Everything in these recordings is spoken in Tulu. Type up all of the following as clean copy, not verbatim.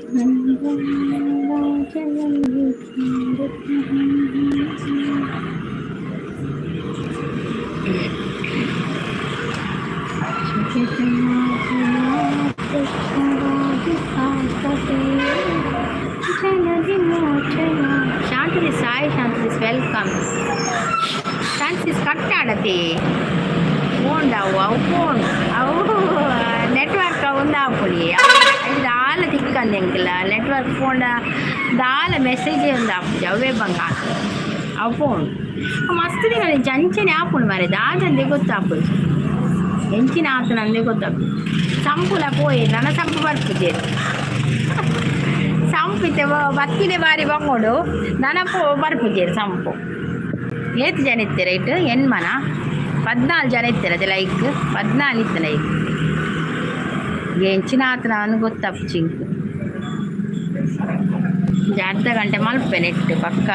ಶಾಂತಿ ಸಾಯಿ ಶಾಂತಿ, welcome. ಶಾಂತಿ ಕಟ್ಟಾಡತಿ ಫೋನ್ ಅವು ಅವು ಫೋನ್ ಅವು ನೆಟ್ವರ್ಕ್ ಒಂದು ಆಪುಡಿ. ಇದು ದಾಲ ತಿಕ್ಕಂದು ಎಂಕಿಲ್ಲ ನೆಟ್ವರ್ಕ್ ಫೋನ್ ದಾಲ ಮೆಸೇಜ್ ಒಂದು ಆಪುಜಿ. ಅವೇ ಬಂಗ ಅವು ಫೋನ್ ಮಸ್ತ್ ದಿನ ಅಂಚನೆ ಆಪುಂಡು ಮಾರೆ. ದಾದಂದೆ ಗೊತ್ತಾಪುಜಿ, ಎಂಚಿನ ಆತನಂದೆ ಗೊತ್ತಾಪುಜಿ. ಸಂಪುಲ ಪೋಯಿ ನನ್ನ ಸಂಪು ಬರ್ಪುಜೆ. ಸಂಪು ಇತ್ತೆ ಬತ್ತಿನೆ ಬಾರಿ ಬಂಗೋಡು ನನ ಪೋ ಬರ್ಪುಜೆರ್ ಸಂಪು. ಏತ್ ಜನ ಇತ್ತೀರ ರೈಟ್? ಎನ್ಮನ 14 ಜನ ಇತ್ತೀರ. ಅದೇ ಲೈಕ್ 14 ಇತ್ತು. ಲೈಕ್ ಎಂಚಿನ ಆತನ ಗೊತ್ತಾಪುಜಿ ಇಂಕ್. ಒಂಜಿ ಅರ್ಧ ಗಂಟೆ ಮಲ್ಪೆ ನೆಟ್ ಪಕ್ಕ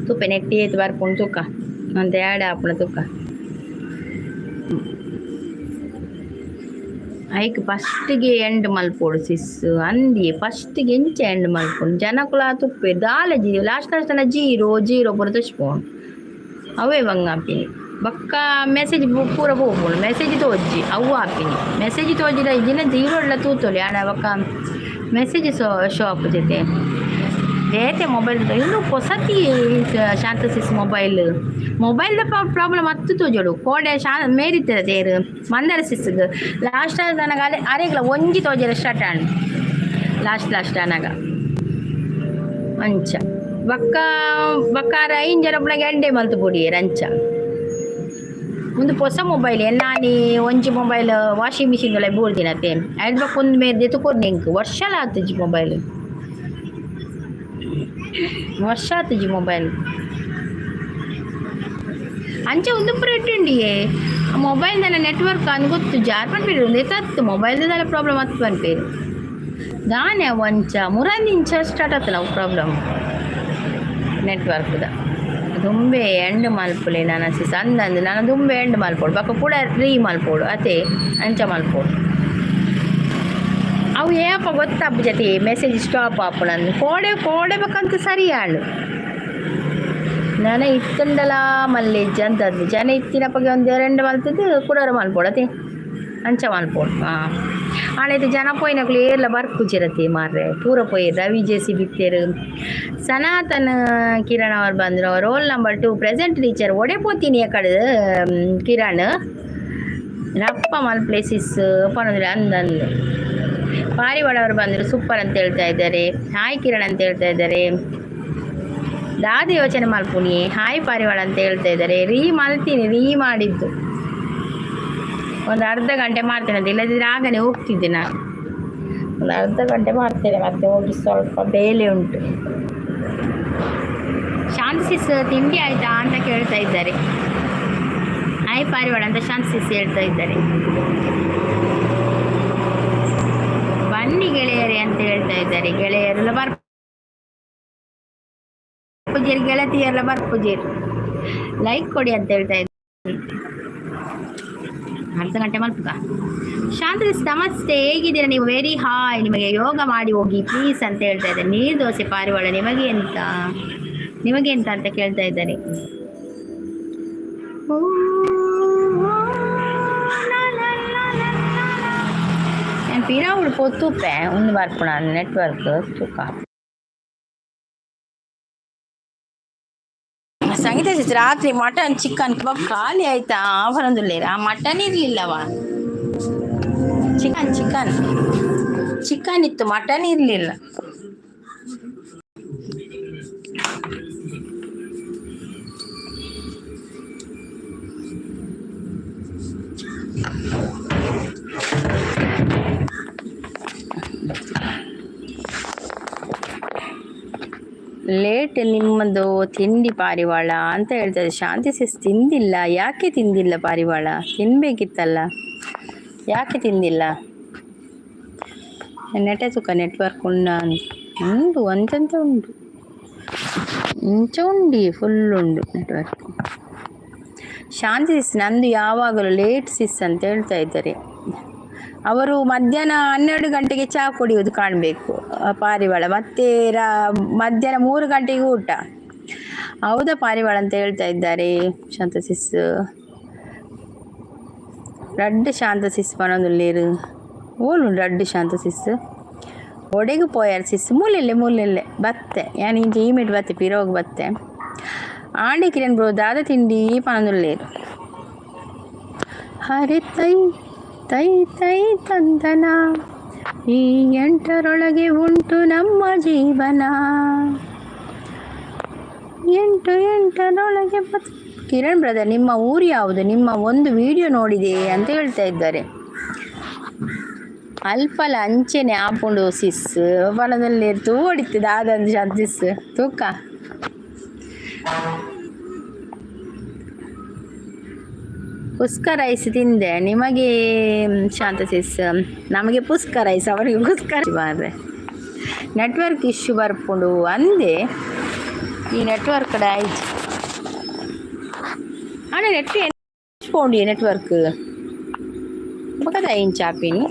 ತೂಪೆ. ನೆಟ್ ಏತ್ ಬರ್ಪುಂಡು ತೂಕ, ಒಂತೆ ಆಡ್ ಆಪುಂಡು ತೂಕ. ಐಕ್ ಫಸ್ಟ್ಗೆ ಎಂಡ್ ಮಲ್ಪೊಡು ಸಿಸ್ ಅಂದಿಯೇ. ಫಸ್ಟ್ಗೆ ಎಂಚ ಎಂಡ್ ಮಲ್ಪುಂಡು? ಜನಕುಲ ತುಪ್ಪೆ ದಾಲ G last last zero zero ಪೂರ ತೋಚ್ಪೋಂಡು. ಅವೇ ಬಂಗ ಆಪಿನಿ. ಬೊಕ್ಕ ಮೆಸೇಜ್ ಪೂರ ಪೋಪುಂಡು. ಮೆಸೇಜ್ ತೋಜಿ ಅವು ಆಪಿನಿ. Message ತೋಜಿಡ ಇಜ್ಜಿನ zero ತೂತೊಲಿ. ಆಂಡ ಬೊಕ್ಕ ಮೆಸೇಜ್ ಶೋ ಶೋ ಆಪುಜತೆ. ಬೇತೆ ಮೊಬೈಲ್ ಇನ್ನು ಪೊಸತಿ ಶಾಂತ ಸಿಸ್ ಮೊಬೈಲ್. ಮೊಬೈಲ್ದ ಪ್ರಾಬ್ಲಮ್ ಅತ್ತು ತೋಜೋಡು. ಕೋಡೆ ಶಾ ಮೇರಿತ್ತದ ತೇರು ಮಂದರ ಸಿಸ್ಗ್ ಲಾಸ್ಟ್ ನನಗ ಅಲೆ ಅರೆಗ್ಲ ಒಂಜಿ ತೋಜರೆ ಸ್ಟಾರ್ಟ್ ಆಂಡ್. ಲಾಸ್ಟ್ ಲಾಸ್ಟ್ ಆನಾಗ ಅಂಚ ಬೊಕ್ಕ ಬೊಕ್ಕ ಐನ್ ಜನ ಪುನಗ ಎಡ್ಡೆ ಮಲ್ತ್ ಬುಡಿಯೆರ್. ಅಂಚ ಉಂದು ಪೊಸ ಮೊಬೈಲ್. ಎನ್ನಾನಿ ಒಂಜಿ ಮೊಬೈಲ್ ವಾಷಿಂಗ್ ಮಿಷಿನ್ ಲ ಬೂರ್ದಿನತೆ. ಐಡ್ ಬೊಕ್ಕ ಒಂದು ಮೇರ್ ದೆತ್ತು ಕೊರ್ನೆ ಎಂಕ್. ವರ್ಷಲ ಆತುಜಿ ಮೊಬೈಲ್, ವರ್ಷ ಆತುಜಿ ಮೊಬೈಲ್. ಅಂಚ ಉಂದು ಪೂರ ಇಟ್ಟುಂಡಿಯೇ ಮೊಬೈಲ್ ದಾನ ನೆಟ್ವರ್ಕ್ ಅಂದ್ ಗೊತ್ತು ಜಾರ್ ಪನ್ಪೇರು. ಉಂದು ಎತ್ತತ್ತು ಮೊಬೈಲ್ ದಾಲ ಪ್ರಾಬ್ಲಮ್ ಅತ್ತು ಪನ್ಪೇರು. ದಾನೆ ಅವು ಅಂಚ ಮುರಂದಿಂಚ ಸ್ಟಾರ್ಟ್ ಆತನ ಅವು ಪ್ರಾಬ್ಲಮ್ ನೆಟ್ವರ್ಕ್ದ. ದುಂಬೆ ಎಂಡ್ ಮಲ್ಪುಲೆ ನನ ಸಿಸ್ ಅಂದಂದು. ನನ ದುಂಬೆ ಎಂಡ್ ಮಲ್ಪೊಡು, ಬೊಕ್ಕ ಕೂಡ ರೀ ಮಲ್ಪೊಡು ಅತೆ. ಅಂಚ ಮಲ್ಪೊಡು. ಅವು ಏಪ ಗೊತ್ತಾಪುಜತಿ ಮೆಸೇಜ್ ಸ್ಟಾಪ್ ಆಪುನಂದು. ಕೋಡೆ ಕೋಡೆ ಬೇಕಂತ ಸರಿ ಆಂಡ್. ನನ ಇತ್ತಂಡಲ ಮಲ್ಲೆಜ್ಜ ಅಂತದ್ದು. ಜನ ಇತ್ತಿನಪ್ಪಗೆ ಒಂದು ಎರಡು ಮಲ್ತದ್ದು ಕುಡೋರ ಮಲ್ಪೊಡು ಅತೆ. ಅಂಚ ಮಲ್ಪೊಡು. ಹಾಂ, ಆಣೈತೆ ಜನ ಪೋಯಿನಕುಲು ಏರ್ಲ ಬರ್ಪುಜಿರತಿ ಮಾರ್ರೆ. ಪೂರ ಪೋಯಿ ರವಿ ಜೆಸಿ ಬಿತ್ತೇರು. ಸನಾತನ್ ಕಿರಣ್ ಅವರು ಬಂದರು. Roll number 2 present teacher. ಒಡೆ ಪೋತೀನಿ ಕಡೆ ಕಿರಣ್? ರಪ್ಪ ಮಲ್ ಪ್ಲೇಸಿಸ್ ಪನೊಂದ್ರೆ ಅಂದಂದು. ಪಾರಿವಾಳ ಅವರು ಬಂದರು. ಸೂಪರ್ ಅಂತ ಹೇಳ್ತಾ ಇದ್ದಾರೆ. ಹಾಯ್ ಕಿರಣ್ ಅಂತ ಹೇಳ್ತಾ ಇದ್ದಾರೆ. ದಾದಿ ಯೋಚನೆ ಮಲ್ಪುನಿ. ಹಾಯ್ ಪಾರಿವಾಳ ಅಂತ ಹೇಳ್ತಾ ಇದ್ದಾರೆ. ರೀ ಮಲ್ತೀನಿ. ರೀ ಮಾಡಿದ್ದು ಒಂದು ಅರ್ಧ ಗಂಟೆ ಮಾಡ್ತೇನೆ ಅಂತ. ಇಲ್ಲದಿದ್ರೆ ಆಗನೇ ಹೋಗ್ತಿದ್ದೆ ನಾನು. ಒಂದು ಅರ್ಧ ಗಂಟೆ ಮಾಡ್ತೇನೆ, ಮತ್ತೆ ಹೋಗಿ ಸ್ವಲ್ಪ ಬೇಲೆ ಉಂಟು. ಶಾಂತಿ ಸಿಸ್, ತಿಂಡಿ ಆಯ್ತಾ ಅಂತ ಕೇಳ್ತಾ ಇದ್ದಾರೆ. ಹಾಯ್ ಪಾರಿವಾಳ ಅಂತ ಶಾಂತಿ ಸಿಸ್ ಹೇಳ್ತಾ ಇದ್ದಾರೆ. ಬನ್ನಿ ಗೆಳೆಯರೇ ಅಂತ ಹೇಳ್ತಾ ಇದ್ದಾರೆ. ಗೆಳೆಯರೆಲ್ಲ ಬರ್ಪುಜೇರಿ, ಗೆಳತಿಯರೆಲ್ಲ ಬರ್ಪುಜೇರಿ. ಲೈಕ್ ಕೊಡಿ ಅಂತ ಹೇಳ್ತಾ ಇದ್ದಾರೆ. ಅರ್ಧ ಗಂಟೆ ಮಲ್ಪುಗ. ಶಾಂತಿ ನಮಸ್ತೆ, ಹೇಗಿದ್ದೀರಾ ನೀವು? ವೆರಿ ಹಾಯ್ ನಿಮಗೆ. ಯೋಗ ಮಾಡಿ ಹೋಗಿ ಪ್ಲೀಸ್ ಅಂತ ಹೇಳ್ತಾ ಇದ್ದಾರೆ. ನೀರು ದೋಸೆ ಪಾರಿವಾಳ. ನಿಮಗೆ ಎಂತ, ನಿಮಗೆ ಎಂತ ಅಂತ ಕೇಳ್ತಾ ಇದ್ದಾರೆ. ಓ, ಲಾ, ಲಾ, ಲಾ, ಲಾ, ಲಾ, ಲಾ. ನಾನು ಪಿರಾವುಡು ಪೊತ್ತುಪ್ಪೆ ಒಂದು ಬರ್ಪುಣ ನೆಟ್ವರ್ಕ್ ತೂಕ. ಸಂಗೀತ ಸಿಸ್, ರಾತ್ರಿ ಮಟನ್ ಚಿಕನ್ ಕಬಾಬ್ ಖಾಲಿ ಆಯ್ತಾ? ಬರೋದಿಲ್ಲ. ಆ ಮಟನ್ ಇರ್ಲಿಲ್ಲವ. ಚಿಕನ್ ಚಿಕನ್ ಚಿಕನ್ ಇತ್ತು, ಮಟನ್ ಇರಲಿಲ್ಲ. ಲೇಟ್ ನಿಮ್ಮದು ತಿಂಡಿ ಪಾರಿವಾಳ ಅಂತ ಹೇಳ್ತಾರೆ. ಶಾಂತಿ ಸಿಸ್, ತಿಂದಿಲ್ಲ. ಯಾಕೆ ತಿಂದಿಲ್ಲ ಪಾರಿವಾಳ? ತಿನ್ಬೇಕಿತ್ತಲ್ಲ, ಯಾಕೆ ತಿಂದಿಲ್ಲ? ನೆಟೆ ಸುಖ ನೆಟ್ವರ್ಕ್ ಉಂಡ ಉಂಡು ಅಂತೆಂತ ಉಂಟು. ಇಂಚ ಉಂಡಿ ಫುಲ್ ಉಂಡು ನೆಟ್ವರ್ಕ್. ಶಾಂತಿ ಸಿಸ್, ನಂದು ಯಾವಾಗಲೂ ಲೇಟ್ ಸಿಸ್ ಅಂತ ಹೇಳ್ತಾ ಇದ್ದಾರೆ. ಅವರು ಮಧ್ಯಾಹ್ನ 12 ಗಂಟೆಗೆ ಚಹಾ ಕುಡಿಯುವುದು ಕಾಣಬೇಕು ಪಾರಿವಾಳ. ಮತ್ತೆ ಮಧ್ಯಾಹ್ನ 3 ಗಂಟೆಗೆ ಊಟ. ಹೌದಾ ಪಾರಿವಾಳ ಅಂತ ಹೇಳ್ತಾ ಇದ್ದಾರೆ ಶಾಂತ ಸಿಸ್. ರಡ್ಡ್ ಶಾಂತ ಸಿಸ್ ಪನೊಂದುಲ್ಲೇರು. ಓಲು ರಡ್ಡ್ ಶಾಂತ ಸಿಸ್? ಒಡೆಗ್ ಪೋಯರ್ ಸಿಸ್? ಮೂಲೆಲ್ಲೆ ಮೂಲೆಲ್ಲೆ ಬತ್ತೆ. ಯಾನ್ ಇಂಚ ಈ ಮಿಟ್ ಬತ್ತೆ, ಪಿರೋಗ್ ಬತ್ತೆ. ಆಂಡಿ ಕಿರಣ್ ಬ್ರೋ, ದಾದ ತಿಂಡಿ ಪನೊಂದುಲ್ಲೇರು. ಹರಿ ತೈ ತೈ ತೈ ತಂದನ, ಈ ಎಂಟರೊಳಗೆ ಉಂಟು ನಮ್ಮ ಜೀವನ. ಎಂಟು ಎಂಟರೊಳಗೆ ಕಿರಣ್ ಬ್ರದರ್, ನಿಮ್ಮ ಊರು ಯಾವುದು? ನಿಮ್ಮ ಒಂದು ವಿಡಿಯೋ ನೋಡಿದೆ ಅಂತ ಹೇಳ್ತಾ ಇದ್ದಾರೆ. ಅಲ್ಪಲ ಅಂಚೆನೆ ಆಪುಂಡು ಸಿಸ್ ಬಲದಲ್ಲಿ ತೂವಡಿತ್ತು. ದಾದಂದು ಶಾಂತಿಸ್ ತೂಕ. ಪುಸ್ಕ ರೈಸ್ ತಿಂದೆ ನಿಮಗೆ ಶಾಂತ ಸಿಸ್. ನಮಗೆ ಪುಸ್ಕ ರೈಸ್, ಅವರಿಗೆ ಕುಸ್ಕ ಬಾರ್ರೆ. ನೆಟ್ವರ್ಕ್ ಇಶ್ಯೂ ಬರ್ಪುಂಡು ಅಂದೆ. ಈ ನೆಟ್ವರ್ಕ್ ಆಯ್ತು ಅಣ್ಣ. ನೆಟ್ ಪೋಂಡಿ ನೆಟ್ವರ್ಕ್ ಬೊಕದ ಇಂಚಾಪಿನಿ.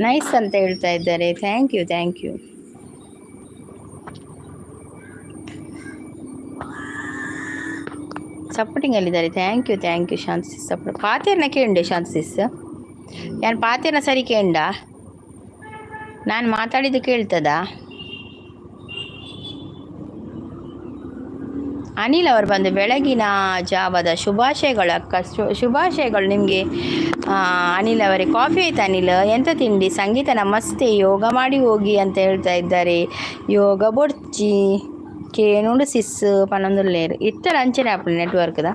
ನೈಸ್ ಅಂತ ಹೇಳ್ತಾ ಇದ್ದಾರೆ. Thank you, thank you. Supporting ಅಲ್ಲಿದ್ದಾರೆ. Thank you, thank you Shanta sis. Support ಪಾತೇರ್ನ ಕೇಂಡೆ ಶಾಂತ ಸಿಸ್. ಯಾನು ಪಾತೇರ್ನ ಸರಿ ಕೇಂಡ? ನಾನು ಮಾತಾಡಿದ್ದು ಕೇಳ್ತದಾ? ಅನಿಲ್ ಅವರು ಬಂದು, ಬೆಳಗಿನ ಜಾವದ ಶುಭಾಶಯಗಳು ಅಕ್ಕ. ಶುಭಾಶಯಗಳು ನಿಮಗೆ ಅನಿಲ್ ಅವರೇ. ಕಾಫಿ ಆಯ್ತಾ ಅನಿಲ್? ಎಂತ ತಿಂಡಿ? ಸಂಗೀತ ನಮಸ್ತೆ, ಯೋಗ ಮಾಡಿ ಹೋಗಿ ಅಂತ ಹೇಳ್ತಾ ಇದ್ದಾರೆ. ಯೋಗ ಬೊಡ್ಚಿ ಕೇನುಂಡು ಸಿಸ್ ಪನೊಂದುಲ್ಲೇರು. ಇತ್ತರ ಅಂಚನೆ ಆಪುಂಡು ನೆಟ್ವರ್ಕ್ದ.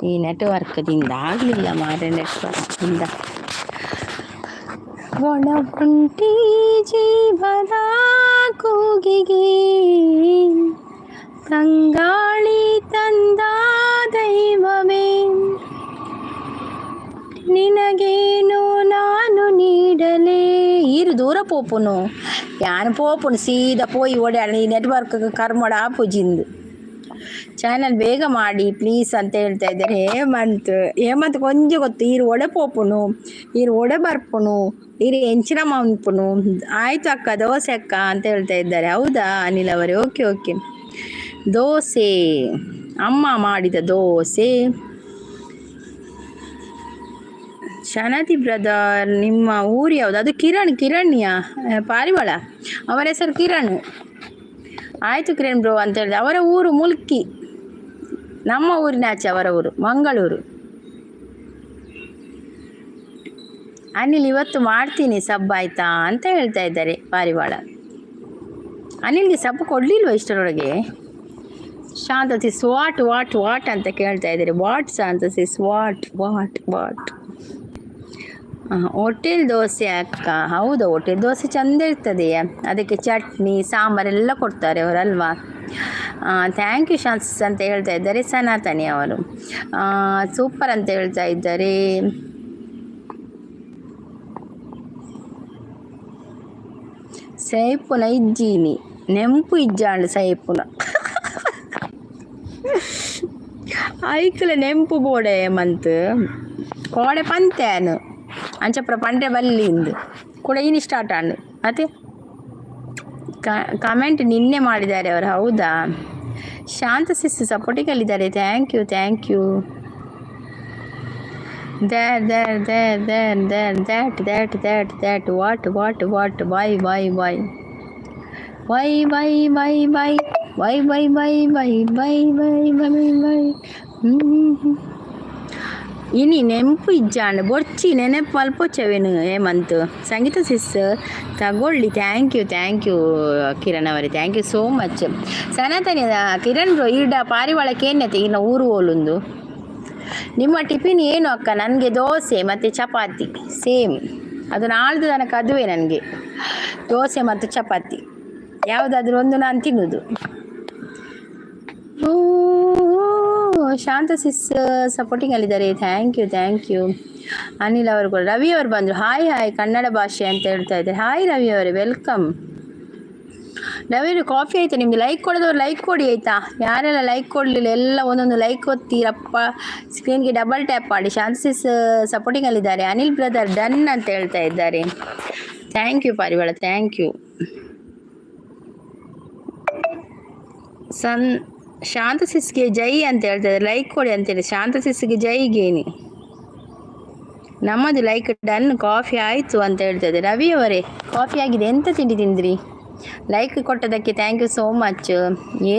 ಈ ನೆಟ್ವರ್ಕ್ದಿಂದ ಆಗಲಿಲ್ಲ ಮಾರೆ, ನೆಟ್ವರ್ಕ್ದಿಂದ. ಒಣ ಒಂಟಿ ಜೀವದ ಕೂಗಿಗೆ ತಂಗಾಳಿ ತಂದ ದೈವವೇ, ನಿನಗೇನು ನಾನು ನೀಡಲೇ? ಈರು ದೂರ ಪೋಪುನು. ಯಾನ್ ಪೋಪುನು ಸೀದಾ ಪೋಯಿ ಓಡ್ಯಾಣ. ಈ ನೆಟ್ವರ್ಕ್ ಕರ್ಮಡ ಆಪುಜಿಂದು. ಚಾನಲ್ ಬೇಗ ಮಾಡಿ ಪ್ಲೀಸ್ ಅಂತ ಹೇಳ್ತಾ ಇದ್ದಾರೆ ಹೇಮಂತ್. ಹೇಮಂತ್ ಕೊಂಚ ಗೊತ್ತು. ಈರು ಒಡೆ ಪೋಪುನು, ಈರು ಒಡೆ ಬರ್ಪುನು, ಈರು ಎಂಚಿನ ಮನ್ಪುನು? ಆಯ್ತು ಅಕ್ಕ, ದೋಸೆ ಅಕ್ಕ ಅಂತ ಹೇಳ್ತಾ ಇದ್ದಾರೆ. ಹೌದಾ ಅನಿಲ್ ಅವರೇ? Okay okay. Dosa, ಅಮ್ಮ ಮಾಡಿದ ದೋಸೆ. ಶನತಿ ಬ್ರದರ್, ನಿಮ್ಮ ಊರು ಯಾವುದು? ಅದು ಕಿರಣ್, ಕಿರಣ್ಯ ಪಾರಿವಾಳ ಅವರ ಹೆಸರು ಕಿರಣ್. ಆಯಿತು ಕಿರಣ್ ಬ್ರೋ ಅಂತ ಹೇಳಿದೆ. ಅವರ ಊರು ಮುಲ್ಕಿ, ನಮ್ಮ ಊರಿನ ಆಚೆ ಅವರ ಊರು ಮಂಗಳೂರು. ಅನಿಲ್, ಇವತ್ತು ಮಾಡ್ತೀನಿ ಸಬ್ ಆಯಿತಾ ಅಂತ ಹೇಳ್ತಾ ಇದ್ದಾರೆ ಪಾರಿವಾಳ. ಅನಿಲ್ಗೆ ಸಬ್ಬು ಕೊಡಲಿಲ್ವ ಇಷ್ಟರೊಳಗೆ? ಶಾಂತ ಸಿಸ್, what what what ಅಂತ ಕೇಳ್ತಾ ಇದ್ದಾರೆ. What Shanta sis, what what what? Hotel dosa ಅಕ್ಕ. ಹೌದು, ಹೋಟೆಲ್ ದೋಸೆ ಚಂದ ಇರ್ತದೆ. ಅದಕ್ಕೆ ಚಟ್ನಿ ಸಾಂಬಾರೆಲ್ಲ ಕೊಡ್ತಾರೆ ಅವರಲ್ವಾ? Thank you ಶಾಂತ್ ಅಂತ ಹೇಳ್ತಾ ಇದ್ದಾರೆ ಸನಾತನಿ ಅವರು. ಸೂಪರ್ ಅಂತ ಹೇಳ್ತಾ ಇದ್ದಾರೆ. ಸೈಪುನ ಇಜ್ಜೀನಿ, ನೆಂಪು ಇಜ್ಜಾಂಡ್ ಸೈಪುನ. ಐಕ್ಲ ನೆಂಪು ಬೋಡೆ ಮಂತ್ ಕೋಡೆ ಪಂತೇನು ಅಂಚಪ್ರ ಪಂಡೆ ಬಲ್ಲಿಂದು ಕೂಡ ಇನಿ ಸ್ಟಾರ್ಟ್ ಆಂಡ್. ಅತೆ ಕಮೆಂಟ್ ನಿನ್ನೆ ಮಾಡಿದ್ದಾರೆ ಅವರು. ಹೌದಾ? ಶಾಂತ ಸಿಸ್ ಸಪೋರ್ಟಿಗಲ್ಲಿದ್ದಾರೆ. Thank you, thank you. There there there there there that that that that what what what why why why why why why why why why why why why why why why? ಇನಿ ನೆಂಪು ಇಜ್ಜಾಂಡ್ ಬೊರ್ಚಿ ನೆನೆಪು ಮಲ್ಪೊಚ್ಚವೇನು ಹೇಮಂತ್. ಸಂಗೀತ ಸಿಸ್ ತಗೊಳ್ಳಿ. Thank you, thank you Kiran ಅವರೇ, thank you so much. Sanatani Kiran bro, ಈಡ ಪಾರಿವಾಳ ಕೇನ್ಯತೆ ಇನ್ನು ಊರು ಓಲುಂದು. ನಿಮ್ಮ ಟಿಫಿನ್ ಏನು ಅಕ್ಕ? ನನಗೆ ದೋಸೆ ಮತ್ತು ಚಪಾತಿ ಸೇಮ್. ಅದು ನಾಳ್ದು ತನಕ ಅದುವೇ ನನಗೆ. ದೋಸೆ ಮತ್ತು ಚಪಾತಿ ಯಾವುದಾದ್ರೂ ಒಂದು ನಾನು ತಿನ್ನೋದು. ಶಾಂತ ಸಿಸ್ ಸಪೋರ್ಟಿಂಗಲ್ಲಿದ್ದಾರೆ. Thank you, thank you. Anil ಅವರು ಕೂಡ. ರವಿ ಅವರು ಬಂದರು. ಹಾಯ್ ಹಾಯ್, ಕನ್ನಡ ಭಾಷೆ ಅಂತ ಹೇಳ್ತಾ ಇದ್ದಾರೆ. ಹಾಯ್ ರವಿ ಅವರೇ, welcome. ನವೀನು, ಕಾಫಿ ಆಯಿತು ನಿಮ್ಮದು? ಲೈಕ್ ಕೊಡೋದವ್ರು ಲೈಕ್ ಕೊಡಿ, ಆಯಿತಾ? ಯಾರೆಲ್ಲ ಲೈಕ್ ಕೊಡಲಿಲ್ಲ, ಎಲ್ಲ ಒಂದೊಂದು ಲೈಕ್ ಒತ್ತೀರಪ್ಪ. ಸ್ಕ್ರೀನ್ಗೆ ಡಬಲ್ ಟ್ಯಾಪ್ ಮಾಡಿ. ಶಾಂತಿಸ್ ಸಪೋರ್ಟಿಂಗಲ್ಲಿದ್ದಾರೆ. ಅನಿಲ್ ಬ್ರದರ್ ಡನ್ ಅಂತ ಹೇಳ್ತಾ ಇದ್ದಾರೆ. Thank you ಪಾರಿವಾಳ, thank you. ಸನ್ ಶಾಂತ ಸಿಸ್ಗೆ ಜೈ ಅಂತ ಹೇಳ್ತಾ ಇದ್ದಾರೆ. ಲೈಕ್ ಕೊಡಿ ಅಂತೇಳಿ. ಶಾಂತ ಸಿಸ್ಗೆ ಜೈ ಗೇನಿ. ನಮ್ಮದು like done. Coffee ಆಯಿತು ಅಂತ ಹೇಳ್ತಾ ಇದ್ದಾರೆ ರವಿ ಅವರೇ. ಕಾಫಿ ಆಗಿದೆ. ಎಂತ ತಿಂಡಿ ತಿಂದ್ರಿ? ಲೈಕ್ ಕೊಟ್ಟದಕ್ಕೆ thank you so much.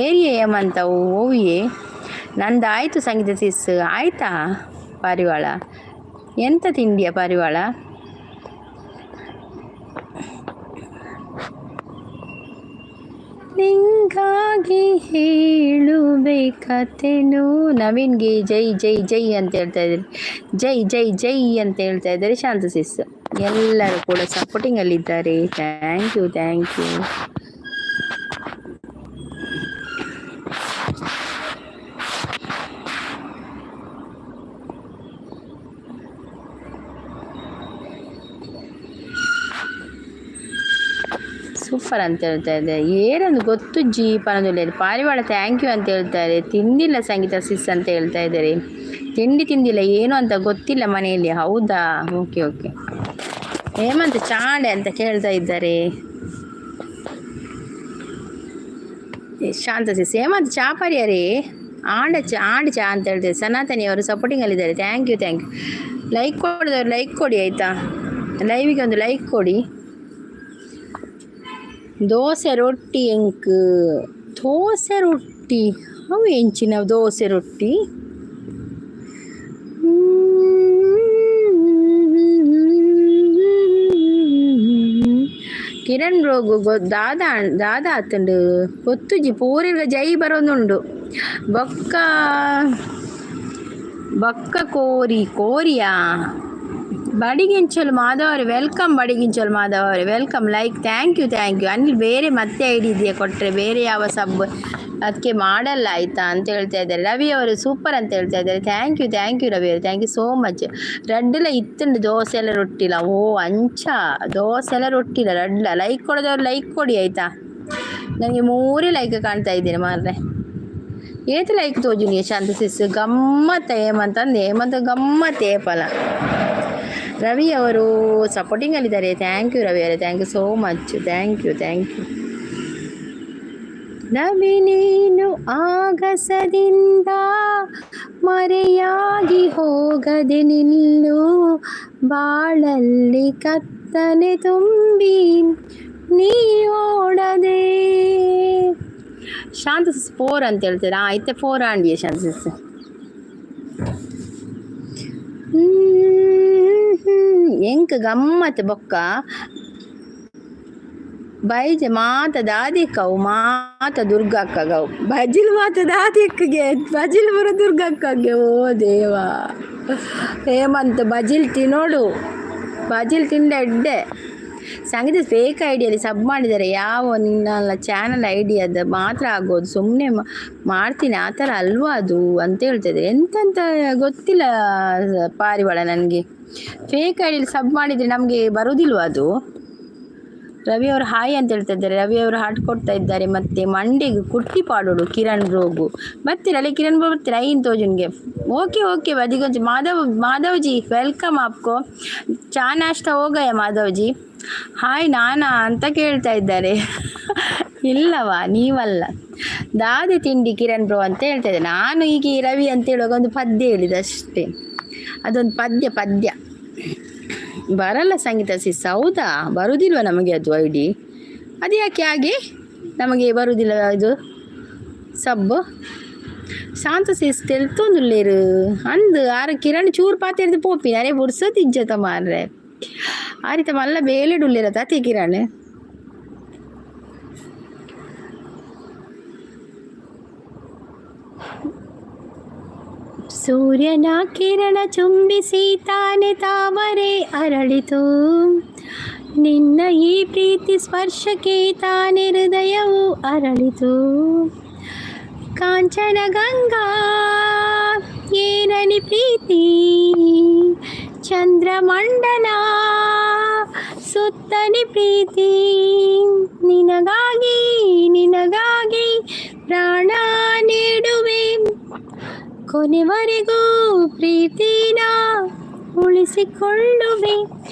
Area ಏಮಂತ ಓವಿಯೇ. ನಂದು ಆಯಿತು ಸಂಗೀತ ಸಿಸ್. ಆಯಿತಾ ಪಾರಿವಾಳ? ಎಂತ ತಿಂಡಿಯ ಪಾರಿವಾಳ? ನಿಂಗಾಗಿ ಹೇಳುವೆ ಕಥೆನು. ನವೀನ್ಗೆ ಜೈ ಜೈ ಜೈ ಅಂತ ಹೇಳ್ತಾ ಇದ್ದಾರೆ. ಜೈ ಜೈ ಜೈ ಅಂತ ಹೇಳ್ತಾ ಇದ್ದಾರೆ ಶಾಂತ ಸಿಸ್. ಎಲ್ಲರೂ ಕೂಡ ಸಪೋರ್ಟಿಂಗಲ್ಲಿದ್ದಾರೆ. Thank you, thank you. Super ಅಂತ ಹೇಳ್ತಾ ಇದೆ. ಏನೊಂದು ಗೊತ್ತು ಜಿ ಪನದುಳ್ಳಿ. ಪಾರಿವಾಳ thank you ಅಂತ ಹೇಳ್ತಾರೆ. ತಿಂದಿಲ್ಲ ಸಂಗೀತ ಸಿಸ್ ಅಂತ ಹೇಳ್ತಾ ಇದ್ದಾರೆ. ತಿಂಡಿ ತಿಂದಿಲ್ಲ, ಏನು ಅಂತ ಗೊತ್ತಿಲ್ಲ ಮನೆಯಲ್ಲಿ. ಹೌದಾ? Okay okay. Hemant ಚಾಂಡೆ ಅಂತ ಕೇಳ್ತಾ ಇದ್ದಾರೆ ಶಾಂತ ಸಿಸ್. ಹೇಮಂತ್ ಚಾಪರಿಯರೇ ಆಂಡ ಚ ಆಂಡ್ ಚಾ ಅಂತ ಹೇಳ್ತಾರೆ. ಸನಾತನಿ ಅವರು ಸಪೋರ್ಟಿಂಗಲ್ಲಿದ್ದಾರೆ. Thank you, thank you. Like ಕೊಡಿದವರು like ಕೊಡಿ, ಆಯಿತಾ? ಲೈವಿಗೆ ಒಂದು ಲೈಕ್ ಕೊಡಿ. ದೋಸೆ ರೊಟ್ಟಿ ಎಂಕ್. ದೋಸೆ ರೊಟ್ಟಿ ಅವು ಎಂಚಿನ ದೋಸೆ ರೊಟ್ಟಿ? ಕಿರಣ್ ರೋಗು ದಾದಾ ದಾದಾ ಆತುಂಡು ಗೊತ್ತುಜಿ. ಪೂರಿರ್ಗ ಜೈ ಬರೋದುಂಡು. ಬೊಕ್ಕ ಬೊಕ್ಕ ಕೋರಿ ಕೋರಿಯಾ. ಬಡಿಗಿಂಚಲು ಮಾಧವ್ ಅವರೇ welcome. ಬಡಿಗಿಂಚಲು ಮಾಧವ್ ಅವರೇ welcome. Like, thank you, thank you. Anil ಬೇರೆ ಮತ್ತೆ ಐಡಿ ಇದೆಯಾ? ಕೊಟ್ಟರೆ ಬೇರೆ ಯಾವ ಸಬ್ ಅದಕ್ಕೆ ಮಾಡಲ್ಲ, ಆಯಿತಾ ಅಂತ ಹೇಳ್ತಾ ಇದ್ದಾರೆ. ರವಿ ಅವರು ಸೂಪರ್ ಅಂತ ಹೇಳ್ತಾ ಇದ್ದಾರೆ. Thank you, thank you Ravi ಅವರು, thank you so much. ರಡ್ಡೆಲ್ಲ ಇತ್ತುಂಡು dosa ಎಲ್ಲ ರೊಟ್ಟಿಲ್ಲ. ಓ ಅಂಚ, ದೋಸೆ ಎಲ್ಲ ರೊಟ್ಟಿಲ್ಲ ರಡ್ಲ. ಲೈಕ್ ಕೊಡೋದವ್ರು ಲೈಕ್ ಕೊಡಿ, ಆಯಿತಾ? ನನಗೆ ಮೂರೇ ಲೈಕ್ ಕಾಣ್ತಾ ಇದ್ದೀನಿ ಮಾರ್ರೆ. ಏತ್ ಲೈಕ್ ತೋಜುನಿ ಶಾಂತ ಸಿಸ್. ಗಮ್ಮತ್ತ ಹೇಮಂತ ಅಂದು ಹೇಮಂತ ಗಮ್ಮತ್ ಏಪಲ. ರವಿ ಅವರು ಸಪೋರ್ಟಿಂಗಲ್ಲಿದ್ದಾರೆ. Thank you Ravi ಅವರೇ, thank you so much, thank you, thank you. Ravi ನೀನು ಆಗಸದಿಂದ ಮರೆಯಾಗಿ ಹೋಗದೆ ನಿಲ್ಲು. ಬಾಳಲ್ಲಿ ಕತ್ತಲೆ ತುಂಬಿ ನೀ ಓಡದೆ. ಶಾಂತ ಸಿಸ್ ಫೋರ್ ಅಂತ ಹೇಳ್ತೀರಾ? ಆಯ್ತೆ, ಫೋರ್ ಆಂಡಿಯ ಶಾಂತ ಸಿಸ್. ಎಂಕ್ ಗಮ್ಮತ್. ಬೊಕ್ಕ ಬೈಜೆ ಮಾತ ದಾದಿಕ್ಕವು ಮಾತ ದುರ್ಗಕ್ಕಗವು ಬಜಿಲ್ ಮಾತ ದಾದಿಕ್ಕಗೆ ಬಜಿಲ್ ಬರೋ ದುರ್ಗಕ್ಕಗೆ. ಓ ದೇವಾ ಹೇಮಂತ್, ಬಜಿಲ್ ತಿನ್ನೋಡು. ಬಜಿಲ್ ತಿಂದ ಎಡ್ಡೆ. ಸಂಗೀತ ಫೇಕ್ ಐಡಿಯಲ್ಲಿ ಸಬ್ ಮಾಡಿದ್ದಾರೆ. ಯಾವ ನಿನ್ನ ಚಾನಲ್ ಐಡಿ ಅದು ಮಾತ್ರ ಆಗೋದು. ಸುಮ್ಮನೆ ಮಾಡ್ತೀನಿ, ಆ ಥರ ಅಲ್ವಾ ಅದು ಅಂತ ಹೇಳ್ತಿದ್ದಾರೆ. ಎಂತಂತ ಗೊತ್ತಿಲ್ಲ ಪಾರಿವಾಳ ನನಗೆ. ಫೇಕ್ ಐಡಿಯಲ್ಲಿ ಸಬ್ ಮಾಡಿದರೆ ನಮಗೆ ಬರೋದಿಲ್ವ ಅದು? ರವಿ ಅವರು ಹಾಯ್ ಅಂತ ಹೇಳ್ತಾ ಇದ್ದಾರೆ. ರವಿ ಅವರು ಹಾಟ್ ಕೊಡ್ತಾ ಇದ್ದಾರೆ. ಮತ್ತು ಮಂಡೆಗೆ ಕುಟ್ಟಿ ಪಾಡೋಡು ಕಿರಣ್ ಬ್ರೋಗು. ಬರ್ತೀರಲ್ಲ ಕಿರಣ್ ಬ್ರೋ? ಬರ್ತೀರಾ? ಐನ್ ತೋಜುನ್ಗೆ. Okay okay. ಬದಿಗೊಂಚು ಮಾಧವ್, ಮಾಧವ್ ಜಿ welcome ಆಪ್ಕೋ. ಚಾ ನಾಷ್ಟ ಹೋಗಯ ಮಾಧವ್ ಜಿ? ಹಾಯ್ ನಾನಾ ಅಂತ ಕೇಳ್ತಾ ಇದ್ದಾರೆ. ಇಲ್ಲವಾ, ನೀವಲ್ಲ. ದಾದಿ ತಿಂಡಿ ಕಿರಣ್ ಬ್ರೋ ಅಂತ ಹೇಳ್ತಾ ಇದ್ದೆ ನಾನು. ಈಗ ಈ ರವಿ ಅಂತ ಹೇಳುವಾಗ ಒಂದು ಪದ್ಯ ಹೇಳಿದೆ ಅಷ್ಟೇ. ಅದೊಂದು ಪದ್ಯ ಪದ್ಯ ಬರಲ್ಲ ಸಂಗೀತ ಸಿಸ್. ಹೌದಾ? ಬರುವುದಿಲ್ವ ನಮಗೆ ಅದು ಐಡಿ? ಅದು ಯಾಕೆ ಹಾಗೆ ನಮಗೆ ಬರುವುದಿಲ್ಲ ಇದು ಸಬ್? ಶಾಂತ ಸಿಸ್ ತೆಲ್ತೊಂದುಲ್ಲೇರು ಅಂದು. ಆರು ಕಿರಣ್ ಚೂರು ಪಾತೆರ್ದು ಪೋಪಿನ ಅರೆ ಬುಡ್ಸೋದು ಇಜ್ಜತ ಮಾರ್ರೆ. ಆರಿತ ಮಲ್ಲ ಬೇಲೆಡುಲ್ಲೇರ ತಾತಿ ಕಿರಣ್. ಸೂರ್ಯನ ಕಿರಣ ಚುಂಬಿಸಿ ತಾನೆ ತಾವರೆ ಅರಳಿತು. ನಿನ್ನ ಈ ಪ್ರೀತಿ ಸ್ಪರ್ಶಕ್ಕೆ ತಾನೆ ಹೃದಯವು ಅರಳಿತು. ಕಾಂಚನ ಗಂಗಾ ಏನನಿ ಪ್ರೀತಿ, ಚಂದ್ರಮಂಡಲ ಸುತ್ತ ನೀಡುತ್ತಾನೆ ಪ್ರೀತಿ. ನಿನಗಾಗಿ, ನಿನಗಾಗಿ ಪ್ರಾಣ ನೀಡುವೆ. ಕೊನೆವರೆಗೂ ಪ್ರೀತಿನ ಉಳಿಸಿಕೊಳ್ಳುವೆ.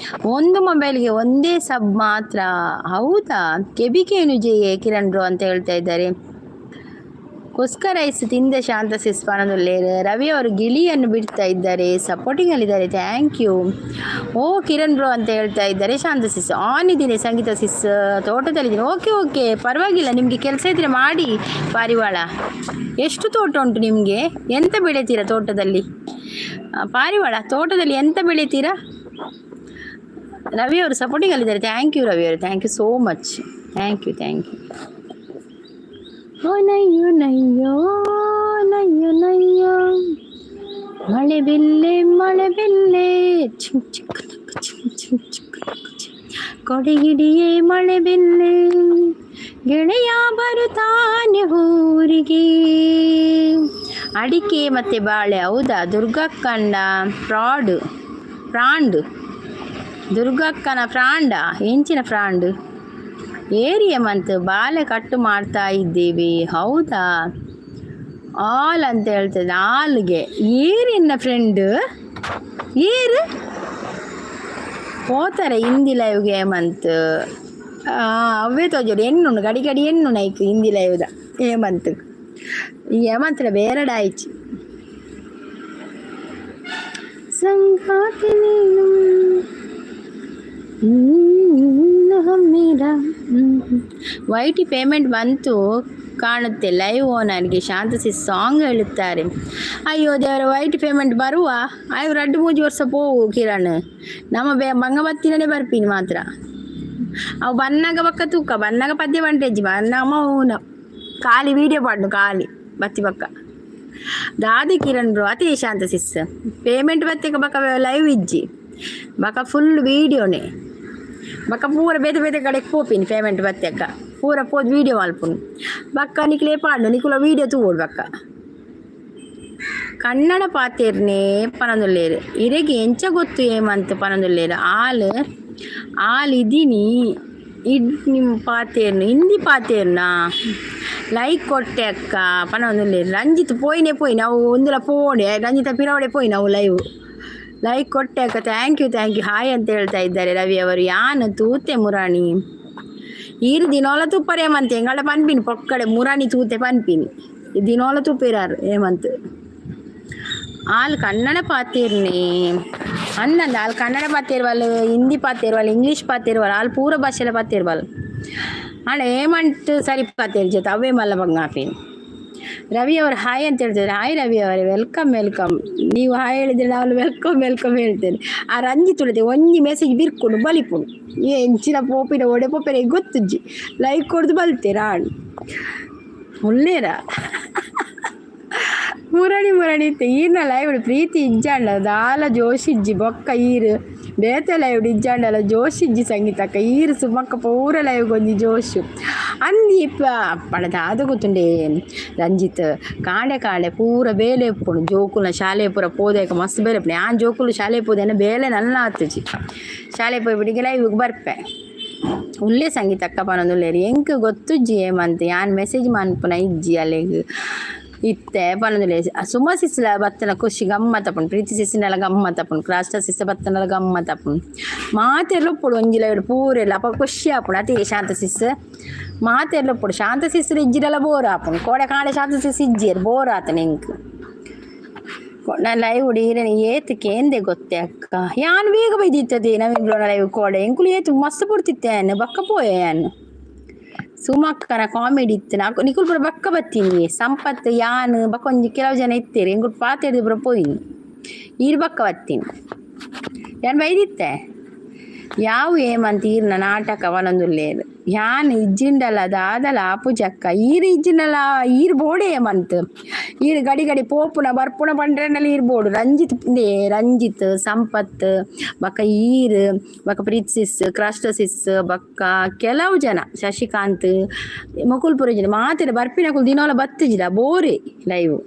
ಒಂದು ಮೊಬೈಲ್ಗೆ ಒಂದೇ ಸಬ್ ಮಾತ್ರ, ಹೌದಾ? ಕೆಬಿಕೇನು ಜೆ ಕಿರಣ್ ಬ್ರೋ ಅಂತ ಹೇಳ್ತಾ ಇದ್ದಾರೆ. ಕುಸ್ಕ ರೈಸ್ ತಿಂದ ಶಾಂತ ಸಿಸ್. ರವಿ ಅವರು ಗಿಳಿಯನ್ನು ಬಿಡ್ತಾ ಇದ್ದಾರೆ, supporting ಅಲ್ಲಿದ್ದಾರೆ. Thank you. O Kiran bro ಅಂತ ಹೇಳ್ತಾ ಇದ್ದಾರೆ ಶಾಂತ ಸಿಸ್. ಆನ್ ಇದ್ದೀನಿ ಸಂಗೀತ ಸಿಸ್, ತೋಟದಲ್ಲಿದ್ದೀನಿ. ಓಕೆ ಓಕೆ, ಪರವಾಗಿಲ್ಲ. ನಿಮಗೆ ಕೆಲಸ ಇದ್ದರೆ ಮಾಡಿ. ಪಾರಿವಾಳ, ಎಷ್ಟು ತೋಟ ಉಂಟು ನಿಮಗೆ? ಎಂತ ಬೆಳಿತೀರಾ ತೋಟದಲ್ಲಿ? ಪಾರಿವಾಳ, ತೋಟದಲ್ಲಿ ಎಂತ ಬೆಳಿತೀರಾ? ರವಿ ಅವರು ಸಪೋರ್ಟಿಂಗ್ ಅಲ್ಲಿದ್ದಾರೆ. Thank you Ravi ಅವರು, thank you so much, thank you, thank you. ಓ ನಯ್ಯೋ ನಯ್ಯೋ ನಯ್ಯೋ ನಯ್ಯೋ, ಮಳೆ ಬಿಲ್ಲೆ ಮಳೆ ಬಿಲ್ಲೆ, ಚಿಂಗ್ ಚಿಕ್ಕ ನಕ್ಕ ಚಿಂಗ್ ಚಿಂಗ್ ಚಿಕ್ಕ ನಕ್ಕ ಚಿಂಗ್. ಕೊಡೆಹಿಡಿಯೇ ಮಳೆ ಬಿಲ್ಲೆ, ಗೆಳೆಯ ಬರುತ್ತಾನೆ ಊರಿಗೆ. ಅಡಿಕೆ ಮತ್ತು ಬಾಳೆ, ಹೌದಾ? ದುರ್ಗಕ್ಕಂಡ ಫ್ರಾಡ್ ಫ್ರಾಂಡ್, ದುರ್ಗಕ್ಕನ ಫ್ರಾಂಡ ಎಂಚಿನ ಫ್ರಾಂಡ್ ಏರಿಯ ಮಂತ್. ಬಾಳೆ ಕಟ್ಟು ಮಾಡ್ತಾ ಇದ್ದೀವಿ, ಹೌದಾ? ಆಲ್ ಅಂತ ಹೇಳ್ತದೆ. ಆಲ್ಗೆ ಏರಿನ ಫ್ರೆಂಡ್ ಏರು ಪೋತಾರೆ. ಹಿಂದಿ ಲೈವ್ಗೆ ಹೇಮಂತ್ ಅವೇ ತೋಜೋಡು ಎಣ್ಣುಂಡು ಗಡಿ ಗಡಿ ಎಣ್ಣು ನೈಕ್. ಹಿಂದಿ ಲೈವ್ದ ಹೇಮಂತ್, ಈ ಹೇಮಂತ್ನ ಬೇರೆಡಾಯ್ಚಿ. ಸಂಗಾತಿ ನೀನು ಮೇರಾ. ವೈಟಿ ಪೇಮೆಂಟ್ ಬಂತು ಕಾಣುತ್ತೆ ಲೈವ್ ಓನರ್ಗೆ. ಶಾಂತಸಿ ಸಾಂಗ್ ಹೇಳುತ್ತಾರೆ. ಅಯ್ಯೋ ದೇವರ, ವೈಟ್ ಪೇಮೆಂಟ್ ಬರುವ ಅಯ್ಯೋ 2-3 ವರ್ಷ ಪೋವು ಕಿರಣ್. ನಮ್ಮ ಬೇ ಬಂಗ ಬತ್ತಿನೇ ಬರ್ಪಿನಿ ಮಾತ್ರ. ಅವು ಬನ್ನಾಗ ಬಕ್ಕ ತೂಕ ಬನ್ನಾಗ ಪದ್ಯ ಬಂಟೆಜ್ಜಿ ಬನ್ನಾಗ ಮೌನ ಖಾಲಿ ವೀಡಿಯೋ ಪಾಡ್ನು ಖಾಲಿ ಬತ್ತಿ ಬಕ್ಕ. ದಾದಿ ಕಿರಣ್ ಬ್ರೋ, ಅತಿ ಶಾಂತ ಸಿಸ್, ಪೇಮೆಂಟ್ ಬತ್ತಿಕ ಬಕ್ಕ ಲೈವ್ ಇಜ್ಜಿ ಬಕ್ಕ ಫುಲ್ ವೀಡಿಯೋನೇ. ಬಕ್ಕ ಪೂರ ಬೇತೆ ಬೇತೆ ಕಡೆಗೆ ಪೋಪಿನಿ. ಪೇಮೆಂಟ್ ಬತ್ತಕ್ಕ ಪೂರ ಪೋದು ವೀಡಿಯೋ ಮಲ್ಪುನು. ಬಕ್ಕ ನಿಕ್ಲೆ ಪಾಡ್ನು, ನಿಕುಲ ವೀಡಿಯೋ ತೂವೊಡು. ಬಕ್ಕ ಕನ್ನಡ ಪಾತೆರ್ನೆ ಪನೊಂದುಲ್ಲೇರು. ಇರೆಗೆ ಎಂಚ ಗೊತ್ತು ಏಮಂತ ಪನೊಂದುಲ್ಲೇರು. ಆಲ್ ಆಲ್ ಇದೀನಿ ಇಡ್ ನಿಮ್ಮ ಪಾತೇರ್ನು, ಹಿಂದಿ ಪಾತೇರ್ನಾ? ಲೈಕ್ ಕೊಟ್ಟೆ ಅಕ್ಕ ಪನೊಂದುಲ್ಲೇರು. ರಂಜಿತ್ ಪೋಯಿನೆ ಪೋಯಿ, ನಾವು ಒಂದುಲ ಪೋಡೆ ರಂಜಿತ ಪಿರವಡೆ ಪೋಯಿ ನಾವು ಲೈವ್. ಲೈಕ್ ಕೊಟ್ಟೆ ಅಕ್ಕ, thank you, thank you. Hi ಅಂತ ಹೇಳ್ತಾ ಇದ್ದಾರೆ ರವಿ ಅವರು. ಯಾನ್ ತೂತೆ ಮುರಾಣಿ. ಈರು ದಿನೋಲ ತೂಪರ್ ಏಮಂತ. ಎಂಗಳ ಪನ್ಪಿನಿ ಪೊಕ್ಕಡೆ ಮುರಾಣಿ ತೂತೆ ಪನ್ಪಿನಿ. ಈ ದಿನೋಲ ತೂಪಿರಾರು ಏಮಂತ್. ಆಲ್ ಕನ್ನಡ ಪಾತೇರ್ನೆ ಅಂದಂದ. ಆಲ್ ಕನ್ನಡ ಪಾತೇರ್ವಲ್, ಹಿಂದಿ ಪಾತೇರ್ವಲ್, ಇಂಗ್ಲೀಷ್ ಪಾತೇರ್ವಲ್, ಆಲ್ ಪೂರ ಭಾಷೆಲ ಪಾತೇರ್ವಲ್. ಆಂಡ ಏಮಂಟ್ ಸರಿ ಪಾತೇರ್ ಜೊತೆ ಅವೇ ಮಲ್ಲ ಬಂಗಾಪಿನಿ. ರವಿ ಅವರು ಹಾಯ್ ಅಂತ ಹೇಳ್ತಿದ್ದಾರೆ. ಹಾಯ್ ರವಿ ಅವರೇ, welcome welcome. ನೀವು ಹಾಯ್ ಹೇಳಿದರೆ ನಾನು welcome welcome ಹೇಳ್ತೇನೆ. ಆ ರಂಜಿತ್ ಉಳಿತೆ ಒಂಜಿ ಮೆಸೇಜ್ ಬಿರ್ಕೊಂಡು ಬಲಿಪುಡು. ಎಂಚಿನ ಪೋಪಿನ ಒಡೆ ಪೋಪಿನ ಗೊತ್ತುಜ್ಜಿ. ಲೈಕ್ ಕೊಡ್ದು ಬಲ್ತೇರಾ ಒಳ್ಳೇರ. ಮುರಣಿ ಮುರಣಿ ಇತ್ತೆ ಈರ್ನ ಲೈವ್ ಪ್ರೀತಿ ಇಜ್ಜಾಂಡ ದಾಲ ಜೋಶಿಜ್ಜಿ. ಬೊಕ್ಕ ಈರು ಬೇತೆ ಲೈವ್ ಇಜ್ಜಾಂಡಲ ಜೋಶಿಜ್ಜಿ. ಸಂಗೀತಕ್ಕ, ಈರು ಸುಮಕ್ಕ ಪೂರ ಲೈವ್ ಒಂಜಿ ಜೋಶು ಅಂದಿ ಪಣ ದಾದ ಗೊತ್ತುಂಡೆ ರಂಜಿತ್? ಕಾಂಡೆ ಕಾಂಡೆ ಪೂರ ಬೇಲೆ ಉಪ್ಪುಂಡು. ಜೋಕುಲ್ನ ಶಾಲೆ ಪೂರ ಪೋದೇಕ ಮಸ್ತ್ ಬೇಲೆ ಉಪ್ಪುಂಡು. ಯಾನ್ ಜೋಕುಲು ಶಾಲೆ ಪೋದೇನ ಬೇಲೆ ನಲ್ಲ ಆತುಜಿ. ಶಾಲೆ ಪೋಯಿ ಲೈವ್ಗೆ ಬರ್ಪೆ. ಉಲ್ಲೆ ಸಂಗೀತಕ್ಕ ಪನೊಂದುಲ್ಲೆರ್. ಎಂಕ್ ಗೊತ್ತುಜ್ಜಿ ಏಮಂತ, ಯಾನ್ ಮೆಸೇಜ್ ಮನ್ಪುನ ಇಜ್ಜಿ ಅಲೆಗ್ ಇತ್ತೆ ಪನೊಂದುಲ್ಲೆ. ಸುಮ ಸಿಸ್ಲ ಬತ್ತನ ಖುಷಿ ಗಮ್ಮತ್ತಪ್ಪುಂಡು. ಪ್ರೀತಿ ಸಿಸ್ಸಿನಲ ಗಮ್ಮತ್ತಪ್ಪುಂಡು. ಕ್ರಾಸ್ಟ ಸಿಸ್ಸ ಬತ್ತನಲ ಗಮ್ಮತ್ತಪ್ಪುಂಡು. ಮಾತೆರ್ಲ ಉಪ್ಪುಡು ಒಂಜಿ ಲೈಡ್ ಪೂರೆಲ್ಲ. ಅಪ ಖುಷಿ ಆಪುಂಡು. ಅತಿ ಶಾಂತ ಸಿಸ್ ಮಾತೆರ್ಲ ಉಪ್ಪುಡು. ಶಾಂತ ಸಿಸ್ರು ಇಜ್ಜಿಡಲ ಬೋರ್ ಆಪುಂಡು. ಕೋಡೆ ಕಾಂಡೆ ಶಾಂತ ಸಿಸ್ ಇಜ್ಜಿಯರ್ ಬೋರ್ ಆತನ ಎಂಕ್. ನಾನು ಲೈವ್ ಈರೆನ ಏತ್ ಕೇಂದೆ ಗೊತ್ತೆ ಅಕ್ಕ. ಯಾನ್ ಬೇಗ ಬೈದಿತ್ತದೆ ನವೀನ್ ಬ್ರೋನ ಲೈವ್ ಕೋಡೆ. ಎಂಕುಲು ಏತ್ ಮಸ್ತ್ ಪುಡ್ತಿತ್ತೆ ಬಕ್ಕ ಪೋಯೆ ಯಾನ್. ಸುಮಕ್ಕನ ಕಾಮಿಡಿ ಇತ್ತು. ನಾಕು ನಿಕುಲ್ ಪೂರ ಬಕ್ಕ ಬತ್ತೀನಿ. ಸಂಪತ್, ಯಾನ್ ಬಕ್ಕ ಒಂಜಿ ಕೆಲವು ಜನ ಇತ್ತೀರಿ. ಎಂಕುಲು ಪಾತೆರ್ದು ಪೂರ ಪೋಯಿನಿ. ಈರ್ ಬಕ್ಕ ಬತ್ತೀನಿ. ಯಾನ್ ಬೈದಿತ್ತೆ ಯಾವ ಏಮಂತ ಈರ್ನ ನಾಟಕ ಒನೊಂದುಲ್ಲೇರು. ಯಾನ್ ಇಜ್ಜಿಂಡಲ ದಾದಲ ಆಪುಜಕ್ಕ. ಈರ್ ಇಜ್ಜಿಂಡಲ ಈರ್ ಬೋಡೆ ಏಮಂತ್. ಈರ್ ಗಡಿ ಗಡಿ ಪೋಪುನ ಬರ್ಪುನ ಪಂಡ್ರೆಂಡಲ ಈರ್ ಬೋಡು. ರಂಜಿತ್ ಇಂದೇ ರಂಜಿತ್, ಸಂಪತ್, ಬಕ್ಕ ಈರ್, ಬಕ್ಕ ಪ್ರೀತ್ ಸಿಸ್, ಕ್ರಾಸ್ಟ ಸಿಸ್, ಬಕ್ಕ ಕೆಲವು ಜನ ಶಶಿಕಾಂತ್ ಮೊಕುಲ್ ಪೂರ ಜನ ಮಾತೆರ ಬರ್ಪಿನಕುಲು ದಿನೋಲ ಬತ್ತಿಜಿಡ ಬೋರೆ ಲೈವ್.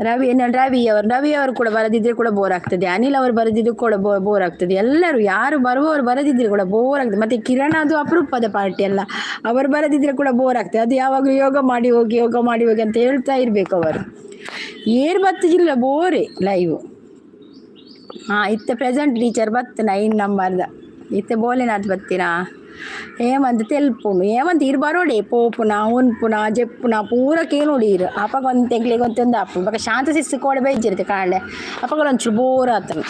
ರವಿ ರವಿ ಅವರು, ರವಿ ಅವರು ಕೂಡ ಬರದಿದ್ರೆ ಕೂಡ ಬೋರ್ ಆಗ್ತದೆ. ಅನಿಲ್ ಅವರು ಬರದಿದ್ರು ಕೂಡ ಬೋರ್ ಆಗ್ತದೆ. ಎಲ್ಲರೂ ಯಾರು ಬರುವವರು ಬರದಿದ್ರೆ ಕೂಡ ಬೋರ್ ಆಗ್ತದೆ. ಮತ್ತೆ ಕಿರಣ್ ಅದು ಅಪರೂಪದ ಪಾರ್ಟಿ ಅಲ್ಲ, ಅವರು ಬರದಿದ್ರೆ ಕೂಡ ಬೋರ್ ಆಗ್ತದೆ. ಅದು ಯಾವಾಗಲೂ ಯೋಗ ಮಾಡಿ ಹೋಗಿ, ಯೋಗ ಮಾಡಿ ಹೋಗಿ ಅಂತ ಹೇಳ್ತಾ ಇರಬೇಕು ಅವರು. ಏರ್ ಬತ್ತಿಜಿಲ್ಲ ಬೋರೆ ಲೈವ್. ಹಾಂ, ಇತ್ತ ಪ್ರೆಸೆಂಟ್ ಟೀಚರ್ ಬತ್ತು 9 ನಂಬರ್ದ. ಇತ್ತೆ ಬೋಲೆನಾಥ್ ಬತ್ತಿನಾ? ಹೇಮಂತ್ ತೆಲ್ಪುಂಡು. ಹೇಮಂತ್ ಇರ್ ಬರೋಡೆ ಪೋಪುನ ಉನ್ಪುನ ಜೆಪ್ಪುನ ಪೂರ ಕೇಳೋಡಿ ಇರು. ಅಪಗ ಒಂದು ತೆಗ್ಲಿಗೆ ಒಂತೊಂದು ಆಪುಂಡು. ಬೊಕ ಶಾಂತ ಶಿಸ್ತು ಕೋಡೆ ಬೈಜಿರುತ್ತೆ ಕಾಂಡೆ. ಅಪಗ ಒಂಚೂರು ಬೋರ್ ಆತನ.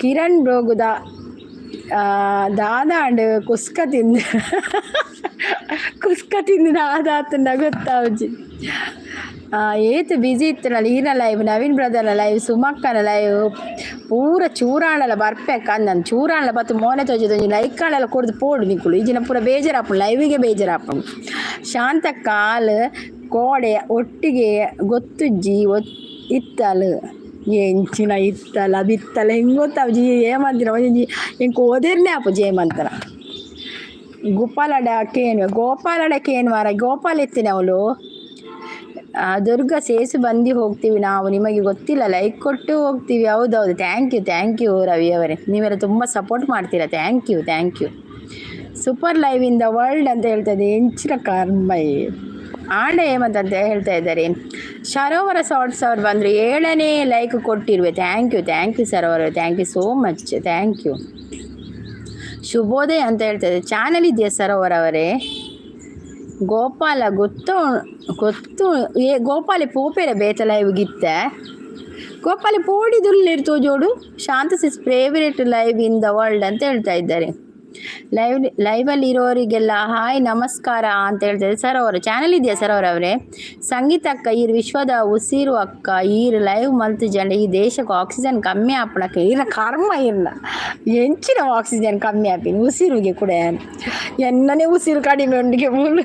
ಕಿರಣ್ ಬ್ರೋಗುದ ದಾದಾಂಡ್ ಕುಸ್ಕ ತಿಂದು, ಕುಸ್ಕ ತಿಂದು ದಾದಾತಂಡ ಗೊತ್ತಾವುಜಿ. ಏತ್ ಬಿಸಿ ಇತ್ತುನಲ್ಲ ಈನ ಲೈವ್, ನವೀನ್ ಬ್ರದರ್ನ ಲೈವ್, ಸುಮಕ್ಕನ ಲೈವ್, ಪೂರ ಚೂರಾಣಲ ಬರ್ಪೆಕ್ಕ ಅಂದನ್. ಚೂರಾಣಲ ಬತ್ತು ಮೋನೆ ತೋಜುದು. ಒಂಜಿ ಲೈಕ್ ಆಂಡಲ ಕೊಡ್ದು ಪೋಡು ನಿಕುಲು. ಈಜಿನ ಪೂರ ಬೇಜಾರಾಪುಂಡು, ಲೈವಿಗೆ ಬೇಜಾರಾಪುಂಡು. ಶಾಂತ ಕಾಲ್ ಕೋಡೆ ಒಟ್ಟಿಗೆ ಗೊತ್ತುಜ್ಜಿ ಇತ್ತಲ್. ಎಂಚಿನ ಇತ್ತಲ ಬಿತ್ತಲ ಹೆಂಗೆ ಗೊತ್ತಾವುಜಿ. ಏಮಂತಿನ ಒಂಜಿ ಎಂಕ್ ಓದಿರ್ನೆ ಆಪುಜಿ ಏಮಂತನ. ಗೋಪಾಲಡ ಕೇನು, ಗೋಪಾಲಡ ಕೇನು ಮಾರ. ಗೋಪಾಲ ಇತ್ತಿನ ಅವಳು. ದುರ್ಗಾ ಸೇಸು ಬಂದು ಹೋಗ್ತೀವಿ ನಾವು, ನಿಮಗೆ ಗೊತ್ತಿಲ್ಲ. ಲೈಕ್ ಕೊಟ್ಟು ಹೋಗ್ತೀವಿ. ಹೌದೌದು, thank you, thank you Ravi ಅವರೇ. ನೀವೆಲ್ಲ ತುಂಬ ಸಪೋರ್ಟ್ ಮಾಡ್ತೀರಾ. Thank you, thank you. Super live in the world ಅಂತ ಹೇಳ್ತಾ ಇದೆ. ಎಂಚಿನ ಕರ್ಮ. ಆಂಡ ಹೇಮಂತ್ ಅಂತ ಹೇಳ್ತಾ ಇದ್ದಾರೆ. ಸರೋವರ ಸಾಟ್ಸ್ ಅವ್ರು ಬಂದರು. 7ನೇ like ಕೊಟ್ಟಿರುವೆ. Thank you, thank you Sarovar, thank you so much, thank you. ಶುಭೋದಯ ಅಂತ ಹೇಳ್ತಾ ಇದೆ. ಚಾನಲ್ ಇದೆಯಾ ಸರೋವರ್ ಅವರೇ? ಗೋಪಾಲ ಗೊತ್ತು ಗೊತ್ತು. ಏ Gopali ಪೋಪೆರ ಬೇತ live Gitte. Gopali ಪೋಡಿದುಲ್ಲೇರು ತೋಜೋಡು. Shanta sis favourite live in the world ಅಂತ ಹೇಳ್ತಾ ಇದ್ದಾರೆ. ಲೈವಲ್ಲಿ ಇರೋರಿಗೆಲ್ಲ ಹಾಯ್, ನಮಸ್ಕಾರ ಅಂತ ಹೇಳ್ತಾರೆ ಸರ್ ಅವರು. ಚಾನಲ್ ಇದೆಯಾ ಸರ್ ಅವರವರೇ? ಸಂಗೀತ ಅಕ್ಕ, ಈರ್ ವಿಶ್ವದ ಉಸಿರು ಅಕ್ಕ. ಈರ್ ಲೈವ್ ಮಲ್ತು ಜಂಡ ಈ ದೇಶಕ್ಕೆ ಆಕ್ಸಿಜನ್ ಕಮ್ಮಿ ಆಪಣಕ್ಕೆ. ಈರ್ನ ಕರ್ಮ, ಇರ್ನ ಎಂಚಿನ ಆಕ್ಸಿಜನ್ ಕಮ್ಮಿ ಆಪಿನ ಉಸಿರುಗೆ ಕೂಡ. ಎನ್ನನೇ ಉಸಿರು ಕಡಿಮೆ ಉಂಡಿಗೆ ಮೂಲು.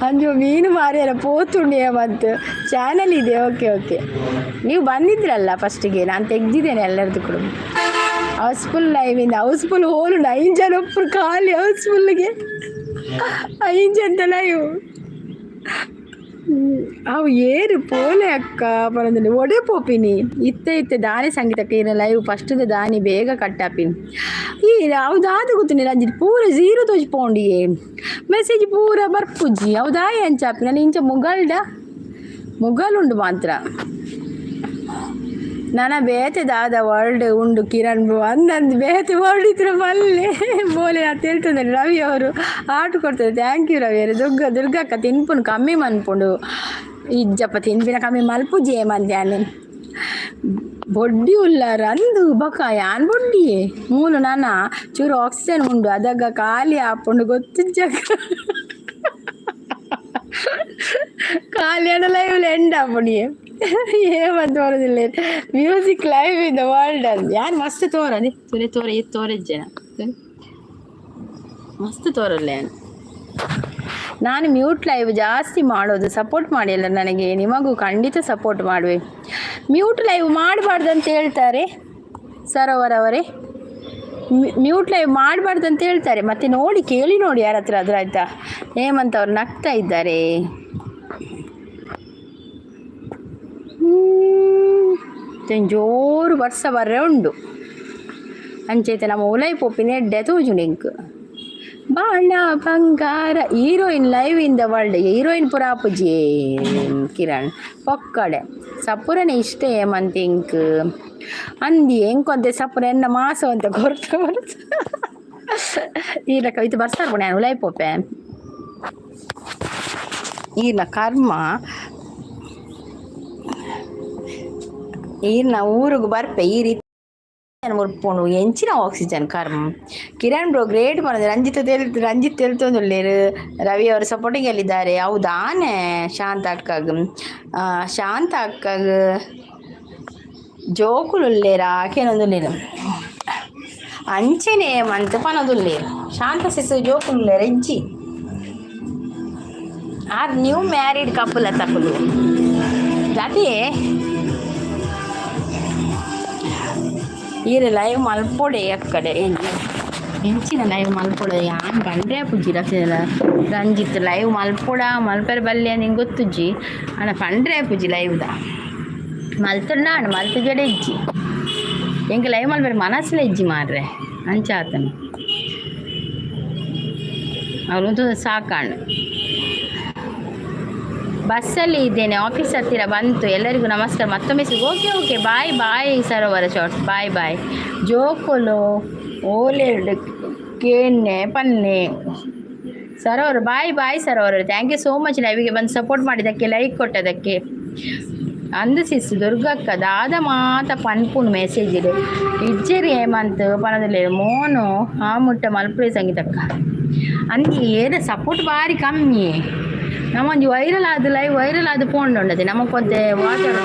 ಅಂಜು ಮೀನು ಮಾರ್ಯಾರ ಪೋತುಂಡಿ ಮತ್ತು. ಚಾನಲ್ ಇದೆ, ಓಕೆ ಓಕೆ. ನೀವು ಬಂದಿದ್ರಲ್ಲ ಫಸ್ಟಿಗೆ, ನಾನು ತೆಗ್ದಿದ್ದೇನೆ ಎಲ್ಲರದ್ದು ಕೂಡ. ಹೌಸ್ಫುಲ್ ಲೈವಿಂದ ಹೌಸ್ಫುಲ್ ಹೋಲು. 9 ಜನ ಒಬ್ಬರು ಖಾಲಿ ಹೌಸ್ಫುಲ್ಗೆ. 5 ಜನ ಲೈವ್. ಅವು ಏರು ಪೋಲೆ ಅಕ್ಕ ಪನೊಂದುಲ್ಲೆ. ಒಡೆ ಪೋಪಿನಿ ಇತ್ತೆ ಇತ್ತೆ ದಾನಿ ಸಂಗೀತಕ್ಕೆ ಇರ ಲೈವ್ ಫಸ್ಟ್ದ ದಾನಿ ಬೇಗ ಕಟ್ಟಾಪಿನಿ. ಈ ಅವು ಗೊತ್ತಿನಿ ರಂಜಿತ್ ಪೂರ ಝೀರೋ ತೋಜಿ ಪೋಂಡಿಯೇ. ಮೆಸೇಜ್ ಪೂರ ಬರ್ಪುಜಿ. ಅವು ಎಂಚಾಪಿನ ಇಂಚ ಮುಗಲ್ಡ ಮುಗಲುಂಡು ಮಾತ್ರ. ನನ್ನ ಬೇತೆ ದಾದ ವರ್ಲ್ಡ್ ಉಂಡು ಕಿರಣ್ ಅಂದಂದು. ಬೇತೆ ವರ್ಲ್ಡ್ ಇತ್ರ ಮಲ್ಲೆ ಬೋಲೆ ಅಂತ ಹೇಳ್ತದೆ. ರವಿ ಅವರು ಆಟ ಕೊಡ್ತಾರೆ. Thank you Ravi ಅವರು. ದುರ್ಗ ದುರ್ಗಕ್ಕ ತಿನ್ಪುನು ಕಮ್ಮಿ ಮನ್ಪುಂಡು. ಇಜ್ಜಪ್ಪ, ತಿನ್ಪಿನ ಕಮ್ಮಿ ಮಲ್ಪುಜಿ ಮಂದ್ಯಾನೆ. ಬೊಡ್ಡಿ ಉಲ್ಲಾರ ಅಂದು ಬಕ ಯಾನ್ ಬೊಡ್ಡಿಯೇ ಮೂಲು. ನಾನ ಚೂರು ಆಕ್ಸಿಜನ್ ಉಂಡು, ಅದಗ ಖಾಲಿ ಆಪುಂಡು. ಗೊತ್ತಿಜ್ಜ ಖಾಲಿ ಅಡ ಲೈವ್ ಎಂಡ್ ಆಪುಂಡಿಯೇ. ಏಮಂತ ಬರೋದಿಲ್ಲ. Music live in the world ಅಂತ ಯಾರು ಮಸ್ತ್ ತೋರದಿ ತೋರೆ ತೋರೆ ತೋರೆಜ್ಜನ ಮಸ್ತ್ ತೋರಲ್ಲ. ನಾನು ಮ್ಯೂಟ್ ಲೈವ್ ಜಾಸ್ತಿ ಮಾಡೋದು. ಸಪೋರ್ಟ್ ಮಾಡಿ ಅಲ್ಲ ನನಗೆ. ನಿಮಗೂ ಖಂಡಿತ ಸಪೋರ್ಟ್ ಮಾಡುವೆ. ಮ್ಯೂಟ್ ಲೈವ್ ಮಾಡಬಾರ್ದು ಅಂತ ಹೇಳ್ತಾರೆ ಸರೋವರ್ ಅವರೇ. ಮ್ಯೂಟ್ ಲೈವ್ ಮಾಡಬಾರ್ದು ಅಂತ ಹೇಳ್ತಾರೆ. ಮತ್ತೆ ನೋಡಿ, ಕೇಳಿ ನೋಡಿ ಯಾರ ಹತ್ರ ಆದ್ರೂ, ಆಯಿತಾ? ಹೇಮಂತ್ ಅವ್ರು ನಗ್ತಾ ಇದ್ದಾರೆ. ಜೋರು ಬರ್ಸ ಬರ್ರೆ ಉಂಡು. ಅಂಚೈತೆ ನಮ್ಮ ಉಲೈ ಪೋಪಿನ ಎಡ್ಡೆ ತೋಜುಂಡು ಎಂಕ್. ಬಾಳ ಬಂಗಾರ heroine live in the world. Heroine ಪುರ ಆಪುಜಿ ಕಿರಣ್ ಪೊಕ್ಕಡೆ. ಸಪುರನೆ ಇಷ್ಟ ಏಮಂತ ಎಂಕ್ ಅಂದಿ. ಎಂಕೊಂತೆ ಸಪುರ ಎನ್ನ ಮಾಸ ಅಂತ ಕೊರ್ತ ಬರ್ತ. ಈ ಲೆಕ್ಕ ಇದು ಬರ್ಸಾರ ನಾನು ಉಲೈ ಪೋಪೆ. ಈರ್ನ ಕರ್ಮ, ಈರ್ನ ಊರುಗು ಬರ್ಪೆ. ಈ ರೀತಿ ಮುರ್ಪುಂಡು ಎಂಚಿನ ಆಕ್ಸಿಜನ್ ಕರ್ಮ. ಕಿರಣ್ ಬ್ರೋ ಗ್ರೇಟ್ ಪನೊಂದು. ರಂಜಿತ್ ತೆಲ್ ರಂಜಿತ್ ತೆಲ್ತೊಂದುಲ್ಲೆರ್. ರವಿ ಅವರು ಸಪೋರ್ಟಿಂಗ್ ಅಲ್ಲಿದ್ದಾರೆ. ಹೌದಾನೆ ಶಾಂತ ಅಕ್ಕಗ್? ಶಾಂತ ಅಕ್ಕಗ್ ಜೋಕುಲುಲ್ಲೇರಾ ಕೇನೊಂದುಲ್ಲೆರ್. ಅಂಚೆನೆ ಮಂತ್ ಪನೊಂದುಲ್ಲೆರ್. ಶಾಂತ ಸಿಸ್ ಜೋಕುಲುಲ್ಲೆರ್ ಇಜ್ಜಿ. ಆರ್ ನ್ಯೂ ಮ್ಯಾರಿಡ್ ಕಪಲ್ ಅತ್ತಕುಲು ಜಾತಿ. ಈರ್ ಲೈವ್ ಮಲ್ಪೊಡೆ ಅಕ್ಕಡೆ. ಎಂಚಿನ ಲೈವ್ ಮಲ್ಪೊಡ ಯಾನ್ ಪಂಡ್ರೆ ಆಪುಜಿ ರಂಜಿತ್ ಲೈವ್ ಮಲ್ಪೊಡ ಮಲ್ಪೆರೆ ಬಲ್ಲೆ ನಿಂಗೆ ಗೊತ್ತುಜ್ಜಿ. ಆಂಡ ಪಂಡ್ರೆ ಆಪುಜಿ ಲೈವ್ದ ಮಲ್ತುಂಡ ಆಂಡ ಮಲ್ತುಜಡ ಇಜ್ಜಿ. ಎಂಕ್ ಲೈವ್ ಮಲ್ಪೆರೆ ಮನಸ್ಸುಲ ಇಜ್ಜಿ ಮಾರ್ರೆ, ಅಂಚ ಆತನ ಅವ್ರು ಸಾಕಾಂಡ್. ಬಸ್ಸಲ್ಲಿ ಇದ್ದೇನೆ, ಆಫೀಸ್ ಹತ್ತಿರ ಬಂತು. ಎಲ್ಲರಿಗೂ ನಮಸ್ಕಾರ, ಮತ್ತೊಮ್ಮೆ ಸಿಗು. ಓಕೆ ಓಕೆ, ಬಾಯ್ ಬಾಯ್ ಸರೋವರ ಶಾರ್ಟ್ಸ್, ಬಾಯ್ ಬಾಯ್. ಜೋಕುಲು ಓಲೆಡ್ ಕೇನ್ನೆ ಪನ್ನೆ ಸರೋವರ. ಬಾಯ್ ಬಾಯ್ ಸರೋವರ, thank you so much ಲೈವಿಗೆ ಬಂದು ಸಪೋರ್ಟ್ ಮಾಡಿದ್ದಕ್ಕೆ, ಲೈಕ್ ಕೊಟ್ಟದಕ್ಕೆ. ಅಂದು ಸಿಸ್ ದುರ್ಗಕ್ಕ ದಾದ ಮಾತ ಪನ್ಪುಂಡು ಮೆಸೇಜ್ ಇಜ್ಜೆರ್ ಹೇಮಂತ್ ಪನೊಂದುಲ್ಲೆರ್. ಮೋನು ಆ ಮುಟ್ಟ ಮಲ್ಪುಲೆ ಸಂಗೀತಕ್ಕ. ಅಂಚಿ ಏರ ಸಪೋರ್ಟ್ ಬಾರಿ ಕಮ್ಮಿ. ನಮ್ಮೊಂಜಿ ವೈರಲ್ ಆದ್ ಲೈವ್ ವೈರಲ್ ಆದ್ ಪೋಂಡುಂಡತೆ ನಮಕೊಂತೆ ವಾಟರ್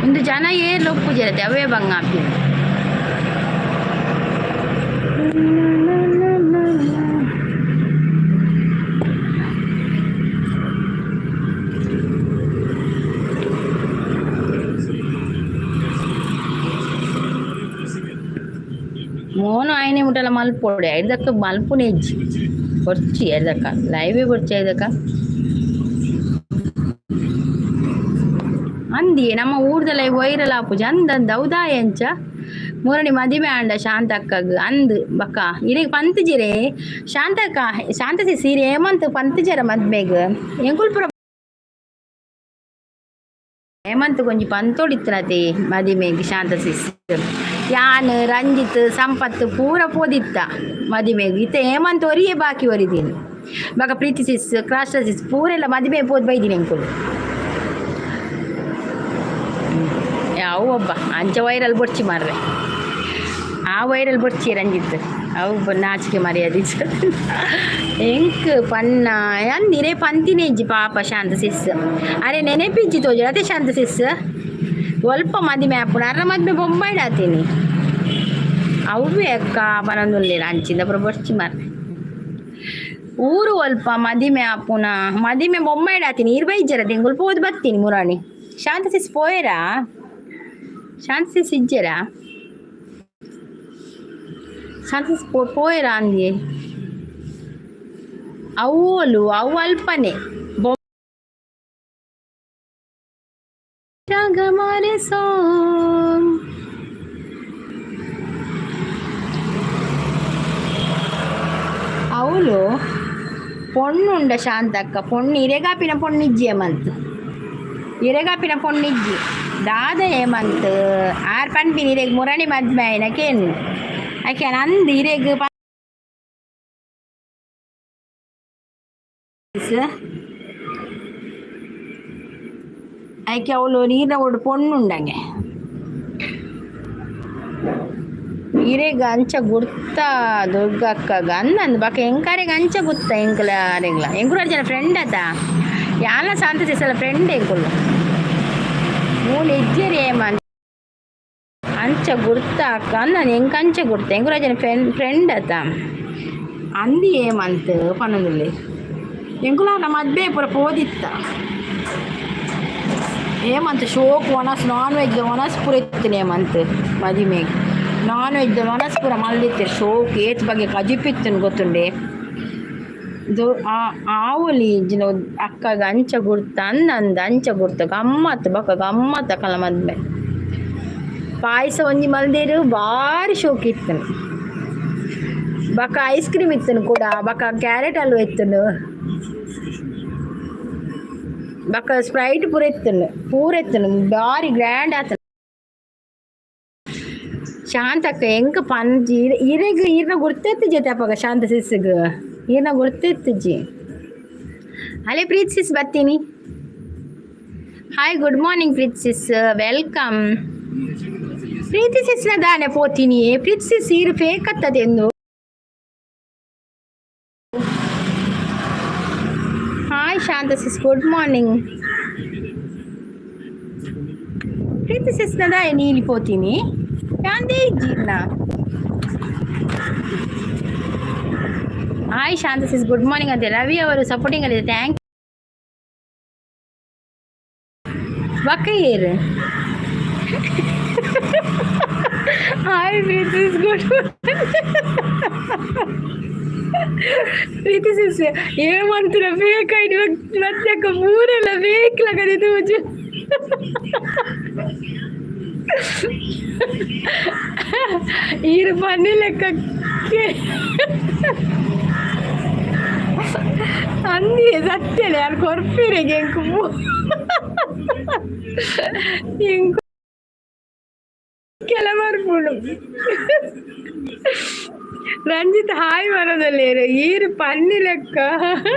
ಉಂದು ಜನ ಏರ್ಲ ಉಪ್ಪುಜೆರತೆ, ಅವೇ ಬಂಗ ಆಪಿನ. ಮೋನು ಆಯ್ನೆ ಮುಟ್ಟಲ ಮಲ್ಪೊಡೆ ಐದಕ್ಕ ಮಲ್ಪುನೆ ಇಜ್ಜಿ, ಬೊರ್ಚಿ ಐದಕ್ಕ ಲೈವೇ ಬೊರ್ಚಿ ಐದಕ್ಕ. ಅಂದಿ ನಮ್ಮ ಊರ್ದ ಲೈವ್ ವೈರಲ್ ಆಪುಜಿ ಅಂದಂದ್ ಹೌದಾ ಎಂಚ? ಮೂರಣಿ ಮದಿಮೆ ಆಂಡ ಶಾಂತಕ್ಕಗ್ ಅಂದ್ ಬಕ್ಕ ಇರೆಗ್ ಪಂತಿಜಿರೆ ಶಾಂತಕ್ಕ ಶಾಂತ ಸೀರೆ ಹೇಮಂತ್ ಪಂತಿಜರ ಮದ್ಮೆಗ್ ಎಂಕುಲ್ ಪೂರ. ಹೇಮಂತ್ ಗೊಂಜಿ ಪಂತೋಡಿತ್ತನತೆ ಮದಿಮೆಗ್. ಶಾಂತ ಸಿಸ್ ಯಾನ್ ರಂಜಿತ್ ಸಂಪತ್ ಪೂರ ಪೋದಿತ್ತ ಮದಿಮೆಗ್. ಇತ್ತೆ ಹೇಮಂತ್ ಒರಿಯೇ ಬಾಕಿ ಒರಿದೀನಿ. ಬಕ ಪ್ರೀತಿ ಸಿಸ್ ಕ್ರಾಸ್ಟ ಸಿಸ್ ಪೂರೆಲ್ಲ ಮದಿಮೆ ಪೋದು ಬೈದಿನಿ ಎಂಕುಲು. ಯಾವ ಒಬ್ಬ ಅಂಚ ವೈರಲ್ ಬೊಡ್ಚಿ ಮಾರ್ರೆ, ಆ ವೈರಲ್ ಬೊಡ್ಚಿ ರಂಜಿತ್, ಅವು ನಾಚಿಕೆ ಮರ್ಯಾದೆ. ಎಂಕ್ ಪನ್ನ ಅಂದಿರೆ ಪಂತಿನೇ ಇಜ್ಜಿ ಪಾಪ ಶಾಂತ ಸಿಸ್. ಅರೆ ನೆನಪಿಜ್ಜಿ ತೋಜು ಅದೇ. ಶಾಂತ ಸಿಸ್ ಒಲ್ಪ ಮದಿಮೆ ಆಪುಂಡು, ಅರ್ರ ಮದಿಮೆ ಬೊಂಬಾಯ್ಡ್ ಆತೀನಿ. ಅವ್ವೆ ಅಕ್ಕ ಪನೊಂದುಲ್ಲೆರ್ ಅಂಚಿಂದ ಪೂರ ಬೊಡ್ಚಿ ಮಾರ್ರೆ. ಊರು ಒಲ್ಪ ಮದಿಮೆ ಆಪುನ, ಮದಿಮೆ ಬೊಂಬಾಯ್ಡ್ ಆತೀನಿ. ಈರ್ ಬೈಜರ ತಿಂಗಳು ಪೋದು ಬತ್ತೀನಿ. ಮುರಾಣಿ ಶಾಂತ ಸಿಸ್ ಪೋಯರಾ? ಶಾಂತ ಸಿಸ್ ಇಜ್ಜೆರಾ? ಶಾಂತ ಸಿಸ್ ಪೋಯರಾ ಅಂದಿ. ಅವ್ವೋಲು ಅವು ಅಲ್ಪನೆ ರಾಗಮಾಲೆ ಸಾಂಗ್. ಅವಳು ಪೊಣ್ಣುಂಡ ಶಾಂತಕ್ಕ, ಪೊಣ್ಣು ಇರೆಗಾಪಿನ ಪೊಣ್ಣಿಜ್ಜಿ ಹೇಮಂತ್, ಇರೆಗಾಪಿನ ಪೊಣ್ಣಿಜ್ಜಿ. ದಾದ ಹೇಮಂತ್ ಆರ್ ಪನ್ಪಿನಿ ಇರೆಗ್ ಮುರಣಿ ಮದ್ಮೆ ಆಯಿನ ಕೇನು ಆಕೆ ನಂದು ಇರೆಗ್. ಐಕೆ ಅವಳು ನೀರಿನ ಒಡು ಪೊಣ್ಣುಂಡಂಗೆ. ಇರೆಗ್ ಅಂಚ ಗುರ್ತ ದುರ್ಗಕ್ಕಗ ಅಂದಂದು ಬಕ ಎಂಕಾರೆಗ್ ಅಂಚ ಗುತ್ತ ಎಂಕುಲ ಅರೆಗ್ಲ. ಎಂಕುಲು ಜನ ಫ್ರೆಂಡ್ ಅತ, ಯಾಲ ಶಾಂತ ಸಿಸಲ ಫ್ರೆಂಡ್ ಎಂಕುಲು. ಮೂಲು ಇಜ್ಜೆರ್ ಹೇಮಂತ್. ಅಂಚ ಗುರ್ತ ಅಕ್ಕ ಅಂದನ್ ಎಂಕ್ ಅಂಚ ಗುರ್ತ, ಎಂಕುಲು ಜನ ಫ್ರೆಂಡ್ ಫ್ರೆಂಡ್ ಅತ ಅಂದಿ ಹೇಮಂತ್ ಪನೊಂದುಲ್ಲೆ. ಎಂಕುಲ ಮದ್ಮೆ ಪೂರ ಪೋದಿತ್ತ ಹೇಮಂತ್. ಶೋಕ್ ಒಣಸ್ ನಾನ್ ವೆಜ್ ಒಣಸ್ ಪೂರ ಇತ್ತಿನ ಹೇಮಂತ್ ಮದಿಮೆಗ್. ನಾನ್ ವೆಜ್ ಒಣಸ್ ಪೂರ ಮಲ್ದಿತ್ತೆರ್ ಶೋಕ್. ಏತ್ ಬಗೆ ಕಜಿಪಿತ್ತನ್ ಗೊತ್ತುಂಡೆ. ಆವೊಲಿ ಇಜ್ಜಿಂಡ ಅಕ್ಕಗ್ ಅಂಚ ಗುರ್ತ ಅಂದಂದ್ ಅಂಚ ಗುರ್ತ. ಗಮ್ಮತ್ ಬೊಕ ಗಮ್ಮತ್ ಅಕಲ್ನ ಮದ್ಮೆ. ಪಾಯಸ ಒಂಜಿ ಮಲ್ದೆರ್, ಬಾರಿ ಶೋಕ್ ಇತ್ತುಂಡು. ಬೊಕ ಐಸ್ ಕ್ರೀಮ್ ಇತ್ತುಂಡು ಕೂಡ, ಬೊಕ ಕ್ಯಾರೆಟ್ ಹಲ್ವ ಇತ್ತುಂಡು, ಬೊಕ ಸ್ಪ್ರೈಟ್ ಪೂರ ಇತ್ತುಂಡು, ಪೂರ ಇತ್ತುಂಡು. ಬಾರಿ ಗ್ರ್ಯಾಂಡ್ ಆತುಂಡು. ಶಾಂತಕ್ಕ ಎಂಕ್ ಪಂಜಿ ಇರೆಗ್ ಈರ್ನ ಗುರ್ತೆತ್ತಿಜತೆ ಅಪಗ. ಶಾಂತ ಸಿಸ್ಗ್ ಈರ್ನ ಗುರ್ತೆತ್ತಿಜಿ. ಅಲೆ ಪ್ರೀತ್ ಸಿಸ್ ಬತ್ತೀನಿ. Hi, good morning Preeth sis, welcome. Preethi ಸಿಸ್ನ ದಾನೆ ಪೋತೀನಿ? ಪ್ರೀತಿ ಸಿಸ್ ಈರ್ ಫೇಕ್ ಅತ್ತದೆಂದು. Hi Shantha sis, good morning. Preethi ಸಿಸ್ನ ದಾಯ ನೀಲಿ ಪೋತೀನಿ ಯಾಂದೇ ಇಜ್ಜಿನ್ನ. Hi Shantha sis, good morning ಅಂತ ರವಿ ಅವರು ಸಪೋರ್ಟಿಂಗ್ ಅಲ್ಲಿ, thank. ಬಕ್ಕ ಏರು Hi Preethi, good. Preethi sis ಏಮಂತಿನ fake ID ಮತ್ತೆ ಪೂರೆಲ್ಲ ಫೇಕ್ ಲಗದೆ ತೋಜು. ಈರು ಪನ್ನಿ ಲೆಕ್ಕಕ್ಕೆ ಅಂದಿ ಸತ್ಯಲೆ ಯಾರು ಕೊರ್ಪಿರೆಗೆ ಎಂಕು ಎಂಕು ಕೆಲ ಬರ್ಪುಂಡು. ರಂಜಿತ್ ಹಾಯ್ ಮನದಲ್ಲೇರು ಈರು ಪನ್ನಿ ಲೆಕ್ಕ.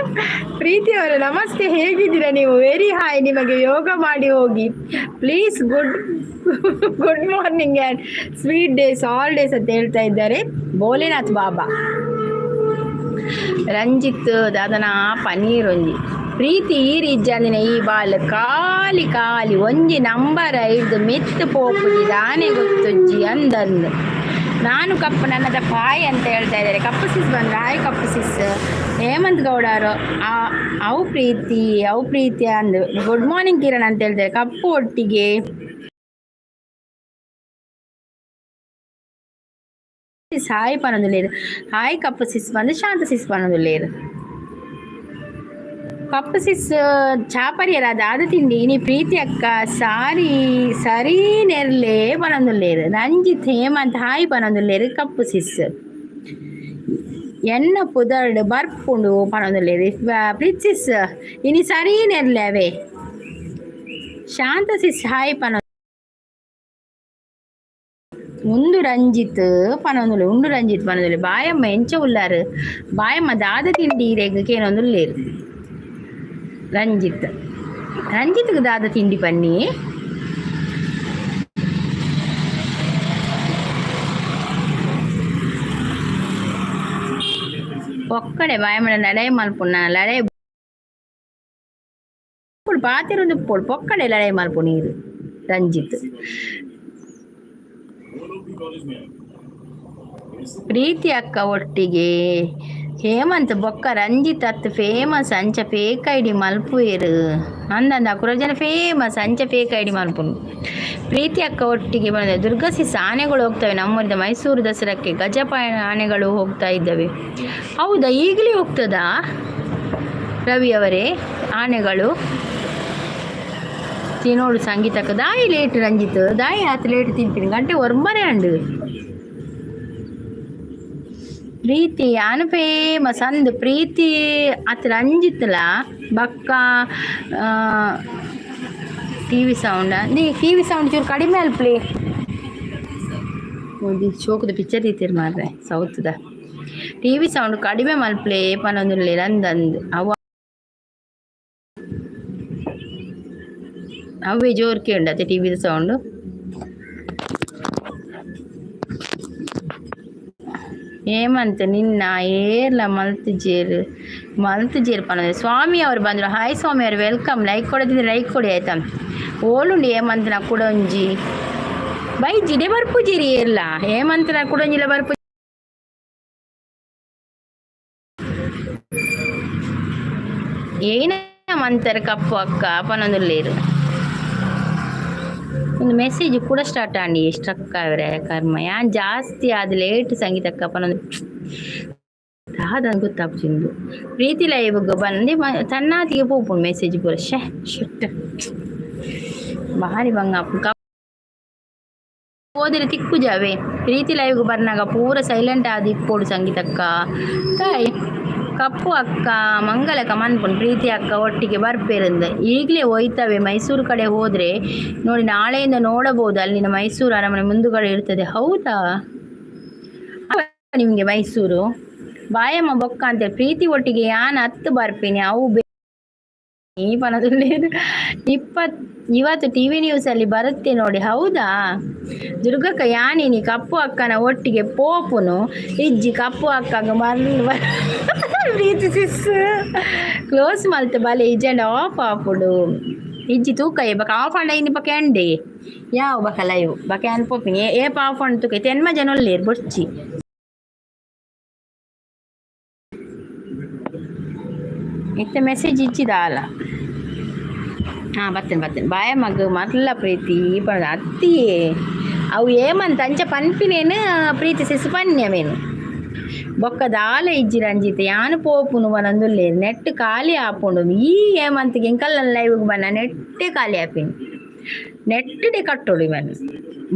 ಪ್ರೀತಿ ಅವರೇ ನಮಸ್ತೆ, ಹೇಗಿದ್ದೀರಾ ನೀವು? ವೆರಿ ಹಾಯ್ ನಿಮಗೆ. ಯೋಗ ಮಾಡಿ ಹೋಗಿ please. Good good morning and sweet days all days ಅಂತ ಹೇಳ್ತಾ ಇದ್ದಾರೆ ಭೋಲೆನಾಥ್ ಬಾಬಾ. ರಂಜಿತ್ ದಾದನ ಪನ್ನೀರ್ ಒಂಜಿ ಪ್ರೀತಿ ಈರ್ ಇಜ್ಜಂದಿನ ಈ ಬಾಲ್ ಖಾಲಿ ಖಾಲಿ ಒಂಜಿ ನಂಬರ್ ಐದು ಮಿತ್ತು ಪೋಪುಜಿ ದಾನೆ ಗೊತ್ತುಜ್ಜಿ ಅಂದಂದು. ನಾನು ಕಪ್ಪು ನನ್ನದ ಪಾಯ್ ಅಂತ ಹೇಳ್ತಾ ಇದ್ದಾರೆ. ಕಪ್ಪು ಸಿಸ್ ಬಂದ್ರೆ ಹಾಯ್ ಕಪ್ಪು ಸಿಸ್. ಹೇಮಂತ್ ಗೌಡರು ಅವು ಪ್ರೀತಿ ಅವು ಪ್ರೀತಿ ಅಂದು. ಗುಡ್ ಮಾರ್ನಿಂಗ್ ಕಿರಣ್ ಅಂತ ಹೇಳ್ತಾರೆ. ಕಪ್ಪು ಒಟ್ಟಿಗೆ ಹಾಯ್ ಪನೊಂದುಲ್ಲೇರು. ಹಾಯ್ ಕಪ್ಪು ಸಿಸ್ ಬಂದು ಶಾಂತ ಸಿಸ್ ಪನೊಂದುಲ್ಲೇರು. ಕಪ್ಪು ಸಿಸ್ ಚಾಪರಿಯರ ದಾದ ತಿಂಡಿ ಇನಿ ಪ್ರೀತಿ ಅಕ್ಕ ಸಾರಿ ಸರಿ ನೆರ್ಲೆ ಪನೊಂದುಲ್ಲೇರು. ರಂಜಿತ್ ಹೇಮಂತ್ ಹಾಯ್ ಪನೊಂದುಲ್ಲೇರು. ಕಪ್ಪು ಸಿಸ್ ಎನ್ನ ಪುದರ್ಡ್ ಬರ್ಪುಂಡು ಪನೊಂದುಲ್ಲೇರು. ಪ್ರೀತಿ ಸಿಸ್ ಇನಿ ಸರಿ ನೆರ್ಲೆ ಅವೇ. ಶಾಂತ ಸಿಸ್ ಹಾಯ್ ಪನೊ ಉಂದು ರಂಜಿತ್ ಪನೊಂದುಲ್ಲೆ. ಉಂಡು ರಂಜಿತ್ ಪನೊಂದುಲ್ಲೆ. ಬಾಯಮ್ಮ ಎಂಚ ಉಲ್ಲಾರು? ಬಾಯಮ್ಮ ದಾದ ತಿಂಡಿ ಇರೆಗ್ ಕೇನೊಂದುಲ್ಲೇರು. ರಂಜಿತ್ ರಂಜಿತ್ಗೆ ದಾದ ತಿಂಡಿ ಪನ್ನಿ. ಒಕ್ಕಡೆ ಬಾಯಮ್ಮನ ಲಡಾಯಿ ಮಲ್ಪುನ ಲಡಾಯಿ ಪಾತಿರೊಂದು ಪೋಡು ಪೊಕ್ಕಡೆ ಲಡಾಯಿ ಮಲ್ಪು ನೀರು ರಂಜಿತ್. ಪ್ರೀತಿ ಅಕ್ಕ ಒಟ್ಟಿಗೆ ಹೇಮಂತ್ ಬೊಕ್ಕ ರಂಜಿತ್ ಅತ್ ಫೇಮಸ್ ಅಂಚ ಫೇಕ್ ಐಡಿ ಮಲ್ಪುವೆರು ಅಂದಂದ. ಅಕುರ ಜನ ಫೇಮಸ್ ಅಂಚ ಫೇಕ್ ಐಡಿ ಮಲ್ಪುನು. ಪ್ರೀತಿ ಅಕ್ಕ ಒಟ್ಟಿಗೆ ಬಂದ ದುರ್ಗಸಿಸ್ ಆನೆಗಳು ಹೋಗ್ತವೆ. ನಮ್ಮೂರಿಂದ ಮೈಸೂರು ದಸರಾಕ್ಕೆ ಗಜ ಆನೆಗಳು ಹೋಗ್ತಾ ಇದ್ದಾವೆ. ಹೌದಾ? ಈಗಲೇ ಹೋಗ್ತದಾ ರವಿ ಅವರೇ ಆನೆಗಳು? ತಿನ್ನೋಡು ಸಂಗೀತಕ್ಕ. ದಾಯಿ ಲೇಟ್ ರಂಜಿತ್, ದಾಯಿ ಆತ ಲೇಟ್ ತಿಂತೀನಿ? ಗಂಟೆ ಒರ್ಮನೆ ಅಂಡು. ಪ್ರೀತಿ ಯಾನು ಫೇಮಸ್ ಅಂದ್ ಪ್ರೀತಿ ಅತ್ ರಂಜಿತ್ಲ ಬಕ್ಕ. ಟಿವಿ ಸೌಂಡ್ ನೀ ಟಿವಿ ಸೌಂಡ್ ಚೂರು ಕಡಿಮೆ ಅಲ್ಪ್ಲಿ. ಓದಿ ಶೋಕದ ಪಿಕ್ಚರ್ ರೀತಿರ್ ಮಾರ್ರೆ ಸೌತ್ದ. ಟಿವಿ ಸೌಂಡ್ ಕಡಿಮೆ ಮಲ್ಪ್ಲೆ ಪನೊಂದುಲ್ಲೆರ್ ಅಂದಂದ್. ಅವು ಅವೇ ಜೋರು ಕೇಂಡತೆ ಟಿವಿದ ಸೌಂಡ್. ಹೇಮಂತ್ ನಿನ್ನ ಏರ್ಲ ಮಲ್ತುಜೆರ್ ಮಲ್ತುಜೆರ್ ಪನೊಂದು. ಸ್ವಾಮಿ ಅವರು ಬಂದರು. ಹಾಯ್ ಸ್ವಾಮಿ ಅವರು, welcome. Like ಕೊಡದಿದ್ರೆ ಲೈಕ್ ಕೊಡಿ ಆಯ್ತಾ. ಓಲುಂಡು ಹೇಮಂತ್ನ ಕುಡೊಂಜಿ ಬೈಜಿಡೆ ಬರ್ಪುಜಿರಿ ಏರ್ಲ ಹೇಮಂತ್ನ ಕುಡೊಂಜಿಲ ಬರ್ಪು. ಏನ ಮಂತರ್ ಕಪ್ಪು ಅಕ್ಕ ಪನೊಂದುಲ್ಲೇರು. ಒಂದು ಮೆಸೇಜ್ ಕೂಡ ಸ್ಟಾರ್ಟ್ ಆಂಡಿ ಸ್ಟ್ರಕ್ ಆವರೆ ಕರ್ಮ. ಯಾನ್ ಜಾಸ್ತಿ ಆದ್ ಲೇಟ್ ಸಂಗೀತಕ್ಕ ಪನೊಂದು ದಾದ ಗೊತ್ತಾಪುಜಿಂದು. ಪ್ರೀತಿ ಲೈವ್ ಬಂದು ತನ್ನಾತಿಗೆ ಪೋಪುಂಡು ಮೆಸೇಜ್ ಪೂರ. ಶೇ ಶೆಟ್ ಭಾರಿ ಬಂಗ ಹೋದರೆ ತಿಕ್ಕುಜಾವೆ. ಪ್ರೀತಿ ಲೈವ್ ಬರ್ನಾಗ ಪೂರ ಸೈಲೆಂಟ್ ಆದ್ ಇಪ್ಪೊಡು ಸಂಗೀತಕ್ಕ. ತಾಯಿ ಕಪ್ಪು ಅಕ್ಕ ಮಂಗಲಕ್ಕ ಮನ್ಪುಂಡು ಪ್ರೀತಿ ಅಕ್ಕ ಒಟ್ಟಿಗೆ ಬರ್ಪೇರಂದ. ಈಗಲೇ ಹೋಯ್ತವೆ ಮೈಸೂರು ಕಡೆ ಹೋದರೆ ನೋಡಿ ನಾಳೆಯಿಂದ ನೋಡಬಹುದು. ಅಲ್ಲಿನ ಮೈಸೂರು ಅರಮನೆ ಮುಂದುಗಡೆ ಇರ್ತದೆ. ಹೌದಾ ನಿಮಗೆ ಮೈಸೂರು? ಬಾಯಮ್ಮ ಬೊಕ್ಕ ಅಂತ ಪ್ರೀತಿ ಒಟ್ಟಿಗೆ ಯಾನ್ ಹತ್ತು ಬರ್ಪಿನಿ ಅವು ಈ ಪನದಲ್ಲಿ 20 ಇವತ್ತು ಟಿವಿ ನ್ಯೂಸ್ ಅಲ್ಲಿ ಬರುತ್ತೆ ನೋಡಿ. ಹೌದಾ ದುರ್ಗಕ್ಕ? ಯಾನಿನಿ ಕಪ್ಪು ಅಕ್ಕನ ಒಟ್ಟಿಗೆ ಪೋಪುನು ಇಜ್ಜಿ ಕಪ್ಪು ಅಕ್ಕಂಗ ಮರ್ಲ್. ಪ್ರೀತಿ ಸಿಸ್ ಕ್ಲೋಸ್ ಮಲ್ತ್ ಬಲೆ ಇಜ್ಜಂಡ ಆಫ್ ಆಪುಡು. ಇಜ್ಜಿ ತೂಕ ಬಕ ಆಫ್ ಅಂಡ ಇನಿ ಬಕ ಎಂಡೆ ಯಾವ ಬಕ ಲೈವ್ ಬಕ ಯಾನ್ ಪೋಪಿನಿ ಏಪ ಆಫ್ ಅಂಡ್ ತೂಕ. ತೆನ್ಮ ಜನ ಉಲ್ಲೇರ್ ಬೊರ್ಚಿ. ಇತ್ತೆ ಮೆಸೇಜ್ ಇಜ್ಜಿದಾಲ. ಹಾಂ ಬರ್ತೇನೆ ಬರ್ತೇನೆ. ಬಾಯಮ್ಮಗ್ ಮಲ್ಲ ಪ್ರೀತಿ ಪಂಡ ಅತ್ತಿಯೇ. ಅವು ಏಮಂತ ಅಂಚ ಪನ್ಪಿನೇನು ಪ್ರೀತಿ ಸಿಸ್ ಪನ್ಯ ಮೇನು. ಬೊಕ್ಕ ದಾಲ ಇಜ್ಜಿ ರಂಜಿತ್, ಯಾನ್ ಪೋಪುನು ಪನೊಂದುಲ್ಲೆರ್. ನೆಟ್ ಖಾಲಿ ಆಪುಂಡು. ಈ ಹೇಮಂತ್ಗೆ ಎಂಕಲ್ನ ಲೈವ್ಗ್ ಬನ್ನ ನೆಟ್ಟೆ ಖಾಲಿ ಆಪಿನಿ, ನೆಟ್ಟಡೆ ಕಟ್ಟೊಡು ಇವನ್.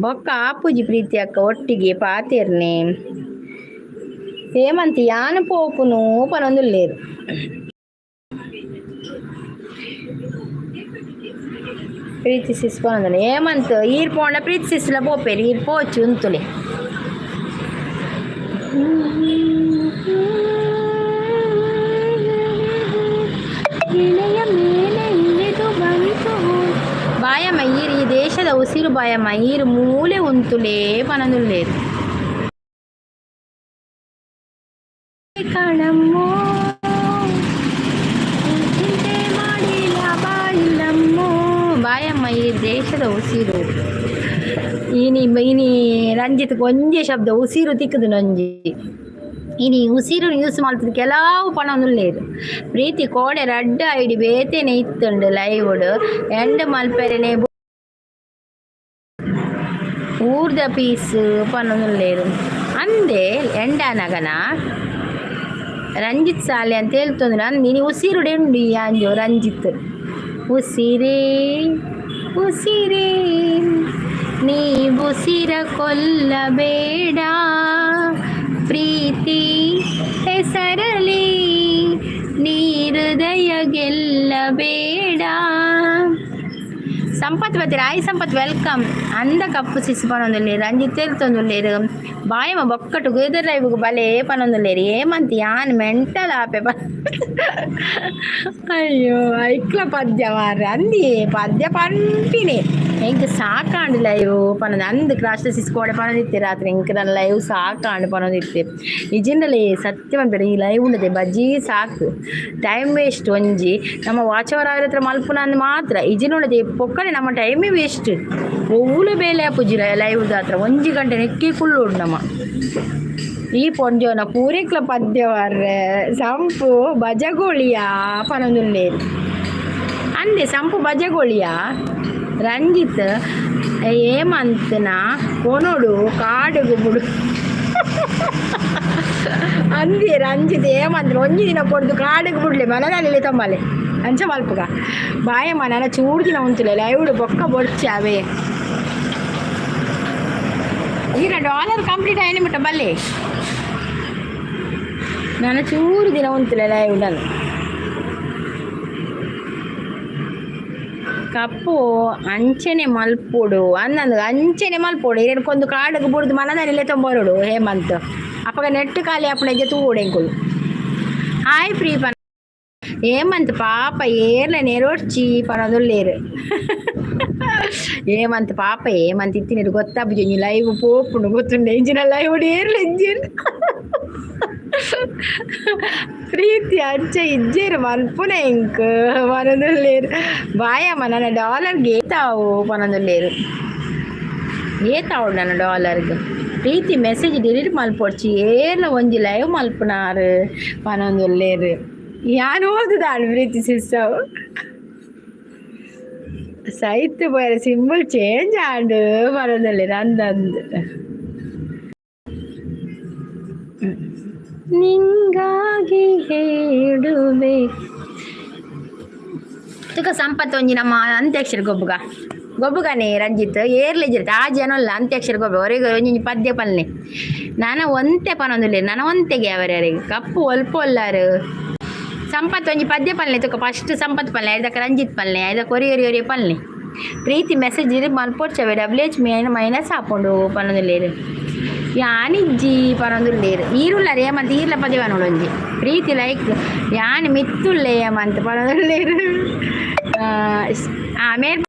ಬೊಕ್ಕ ಆಪುಜಿ ಪ್ರೀತಿ ಅಕ್ಕ ಒಟ್ಟಿಗೆ ಪಾತೆರ್ನೆ. ಹೇಮಂತ್ ಯಾನ್ ಪೋಪುನು ಪನೊಂದುಲ್ಲೆರ್. ಪ್ರೀತಿ ಸಿಸ್ ಪನೊಂದುಲ್ಲೆ ಹೇಮಂತ್. ಈರ್ ಪೋಂಡ ಪ್ರೀತಿ ಸಿಸ್ಲ ಪೋಪೆರ್. ಈರ್ ಪೋಚು ಉಂತುಲೆ. ಎಲೆಯ ಮೇಲೆ ಇಳಿದು ಬಂತು. ಬಾಯಮ್ಮ ಈರ್ ಈ ದೇಶದ ಉಸಿರು ಬಾಯಮ್ಮ. ಈರ್ ಮೂಲೆ ಉಂತುಲೇ ಪನೊಂದುಲ್ಲೆರ್. ಕಣಮ್ಮೋ ಚಿಂತೆ ಮಾಡಿ ಲಾಭ ಇಲ್ಲಮ್ಮೋ. ಬಾಯಮ್ಮ ಈ ದೇಶದ ಉಸಿರು. ಇನಿ ಇನಿ ರಂಜಿತ್ ಒಂಜೆ ಶಬ್ದ ಉಸಿರು ತಿಕ್ಕುದು ನೊಂಜಿ. ಇನಿ ಉಸಿರು ಯೂಸ್ ಮಲ್ತುದು ಕೆಲವು ಪನೊಂದುಲ್ಲೆರ್. ಪ್ರೀತಿ ಕೋಡೆ ರಡ್ಡ್ ಐಡಿ ಬೇತೆನೆ ಇತ್ತುಂಡು ಲೈವ್ ಎಂಡ್ ಮಲ್ಪೆರೆನೆ ಊರ್ದ ಪೀಸ್ ಪನೊಂದುಲ್ಲೆರ್. ಅಂದೆ ಎಂಡಾನಗನ ರಂಜಿತ್ ಸಾಲೆ ಅಂತ ಹೇಳ್ತೊಂದುಲ್ಲೆ. ಅಂದ್ ಇನಿ ಉಸಿರುಡೆ ಉಂಡು ಈ ಆಂಜೋ ರಂಜಿತ್. ಉಸಿರೇ ಉಸಿರೇ ನೀ ಉಸಿರ ಕೊಲ್ಲಬೇಡ, ಪ್ರೀತಿ ಹೆಸರಲಿ ನೀ ಹೃದಯ ಗೆಲ್ಲಬೇಡ. ಸಂಪತ್ ಬತ್ತೆರ್. ಆಯ್ ಸಂಪತ್, welcome. ಅಂದ ಕಪ್ಪು ಸಿಸ್ ಪನೊಂದುಲ್ಲೆರ್. ರಂಜಿತ್ ತೆಲ್ತೊಂದುಲ್ಲೆರ್. ಬಾಯಮ್ಮ ಬೊಕ್ಕ ಟುಗೆದರ್ ಲೈವ್ಗ್ ಬಲೆ ಪನೊಂದುಲ್ಲೆರ್. ಏಮಂತ್ ಯಾನ್ ಮೆಂಟಲ್ ಆಪೆ. ಅಯ್ಯೋ, ಐಕ್ಲ ಪದ್ಯ ಮಾರ್ರೆ. ಅಂದಿಯೇ ಪದ್ಯ ಪನ್ಪಿನಿ ಎಂಕ್ ಸಾಕಾಂಡ್ ಲೈವ್ ಪನೊಂದು. ಅಂದ್ ಕ್ರಾಶ್ ಸಿಸ್ ಕೋಡೆ ಪನೊಂದಿತ್ತೆ ರಾತ್ರಿ, ಎಂಕ್ ನನ್ನ ಲೈವ್ ಸಾಕಾಂಡ್ ಪನೊಂದಿತ್ತೆ. ನಿಜಿಂಡಲೇ ಸತ್ಯ ಪನ್ಪೆರ್, ಈ ಲೈವ್ ಉಂಡತೆ ಬಜೀ ಸಾಕು, ಟೈಮ್ ವೇಸ್ಟ್. ಒಂಜಿ ನಮ್ಮ ವಾಚ್ ಅವರ್ ಹತ್ರ ಮಲ್ಪುನ ಅಂದ್ ಮಾತ್ರ. ಇಜಿಂಡ ಉಂಡತೆ ಪೊಕ್ಕಡೆ ನಮ್ಮ ಟೈಮೇ ವೇಸ್ಟ್. ಒವ್ವುಲ ಬೇಲೆ ಆಪುಜಿ ಲೈವ್ ಹತ್ರ. ಒಂಜಿ ಗಂಟೆ ನೆಕ್ಕಿ ಕುಲ್ಲೋಡು ನಮ್ಮ. ಈ ಪೊಂಜೋನ ಪೂರೆಕ್ಲ ಪದ್ಯ ಮಾರ್ರೆ. ಸಂಪು ಬಜಗೋಳಿಯ ಪನೊಂದುಲ್ಲೆರ್. ಅಂದೆ ಸಂಪು ಬಜಗೋಳಿಯ. ರಂಜಿತ್ ಏಮಂತ್ನ ಕೊನೊಡು ಕಾಡುಗು ಬುಡು ಅಂದೆ. ರಂಜಿತ್ ಏಮಂತ್ ಒಂಜಿ ದಿನ ಕೊರ್ದು ಕಾಡುಗು ಬುಡ್ಲೆ, ಮನದಲ್ಲಿ ತಮ್ಮಲೆ ಅಂಚ ಮಲ್ಪುಗ. ಬಾಯಮ್ಮ, ನನ ಚೂರು ದಿನ ಉಂತುಲೆ ಲೈವ್ಡ್ ಬೊಕ್ಕ ಬೊಡ್ಚಿ ಅವೇ. ಈಗ ಡಾಲರ್ ಕಂಪ್ಲೀಟ್ ಆಯ್ನ ಮುಟ್ಟ ಬಲ್ಲೆ. ನಾನು ಚೂರು ದಿನ ಉಂತುಲೆ ಲೈವ್. ನಾನು ಕಪ್ಪು ಅಂಚನೆ ಮಲ್ಪೊಡು ಅಂದಂದು ಅಂಚನೆ ಮಲ್ಪೊಡು. ಇರೆನ್ ಕೊಂದು ಕಾಡುಗು ಬುಡ್ದು ಮನದನಿಲೆ ತೊಂಬರೋಡು ಹೇಮಂತ್. ಅಪಗ ನೆಟ್ ಖಾಲಿ ಆಪುನ ತೂವೊಡು ಎಂಕುಲು. Hi pre ಪನ. ಹೇಮಂತ್ ಪಾಪ ಏರ್ಲ ನೆರೊಡ್ಚಿ ಪನೊಂದುಲ್ಲೆರ್. ಹೇಮಂತ್ ಪಾಪ ಹೇಮಂತ್ ಇತ್ತಿನೆಡ್ ಗೊತ್ತಾಪುಜಿ ಒಂಜಿ ಲೈವ್ ಪೋಪುಂಡು ಗೊತ್ತುಂಡೆ. ಇಂಚಿನ ಲೈವ್ ಏರ್ಲ ಇಜ್ಜೆರ್. ಪ್ರೀತಿ ಅಂಚ ಇಜ್ಜೆರ್ ಮಲ್ಪುನ ಎಂಕ್ ಪನೊಂದುಲ್ಲೆರ್. ಬಾಯಮ್ಮ, ನನ್ನ ಡಾಲರ್ಗೆ ಏತಾವು ಪನೊಂದುಲ್ಲೆರ್. ಏತಾವು ನನ್ನ ಡಾಲರ್ಗ್? ಪ್ರೀತಿ ಮೆಸೇಜ್ ಡಿಲೀಟ್ ಮಲ್ಪೊಡ್ಚಿ, ಏರ್ಲ ಒಂಜಿ ಲೈವ್ ಮಲ್ಪುನಾರ್ ಪನೊಂದುಲ್ಲೆರ್. ಯಾನ್ ಓದುದಾಳ್ ಪ್ರೀತಿ ಸಿಸ್ಟರ್. ಸೈತ್ ಪೋಯೆರೆ ಸಿಂಬಲ್ ಚೇಂಜ್ ಆಂಡ್ ಪನೊಂದುಲ್ಲೆರ್. ಅಂದಂದ್ ನಿಂಗಾಗಿ ಹೇಳುವೆ. ತುಕ ಸಂಪತ್ ಒಂಜಿ ನಮ್ಮ ಅಂತ್ಯಾಕ್ಷರಿ ಗೊಬ್ಬುಗ ಗೊಬ್ಬುಗನೆ. ರಂಜಿತ್ ಏರ್ಲೆಜಿರ್ತ ಆ ಜನೊಲ್ಲ ಅಂತ್ಯಾಕ್ಷರಿ ಗೊಬ್ಬ. ಒರೆಗ್ ಒಂಜಿ ಪದ್ಯ ಪನ್ಲೆ. ನನ ಒಂತೆ ಪನೊಂದುಲ್ಲೆರ್. ನನ ಒಂತೆಗೆ ಅವರ್ಯಾರೆಗ್ ಕಪ್ಪು ಒಲ್ಪ ಉಲ್ಲಾರ್. ಸಂಪತ್ ಒಂಜಿ ಪದ್ಯ ಪನ್ಲೆ ತುಕ. ಫಸ್ಟ್ ಸಂಪತ್ ಪನ್ಲೆ, ಐದಕ್ಕೆ ರಂಜಿತ್ ಪನ್ಲೆ, ಐದಕ್ಕೆ ಒರಿ ಒರಿ ಒರಿ ಪನ್ಲೆ. ಪ್ರೀತಿ ಮೆಸೇಜ್ ಮಲ್ಪೊಡ್ಚವೆ, ಡಬ್ಲ್ಯೂ ಎಚ್ ಮೈನಸ್ ಆಪುಂಡು ಪನೊಂದುಲ್ಲೆರ್. ಯಾನಿಜ್ಜಿ ಪನೊಂದುಲ್ಲೆರ್. ಈರುಲ್ಲಾರ್ ಏಮಂತ ಈರ್ಲ ಪದ್ಯ ಪನೊಡು ಒಂಜಿ. ಪ್ರೀತಿ ಲೈಕ್ ಯಾನ್ ಮಿತ್ತುಲ್ಲೆ ಏಮಂತ ಪನೊಂದುಲ್ಲೆರ್. ಮೇರ್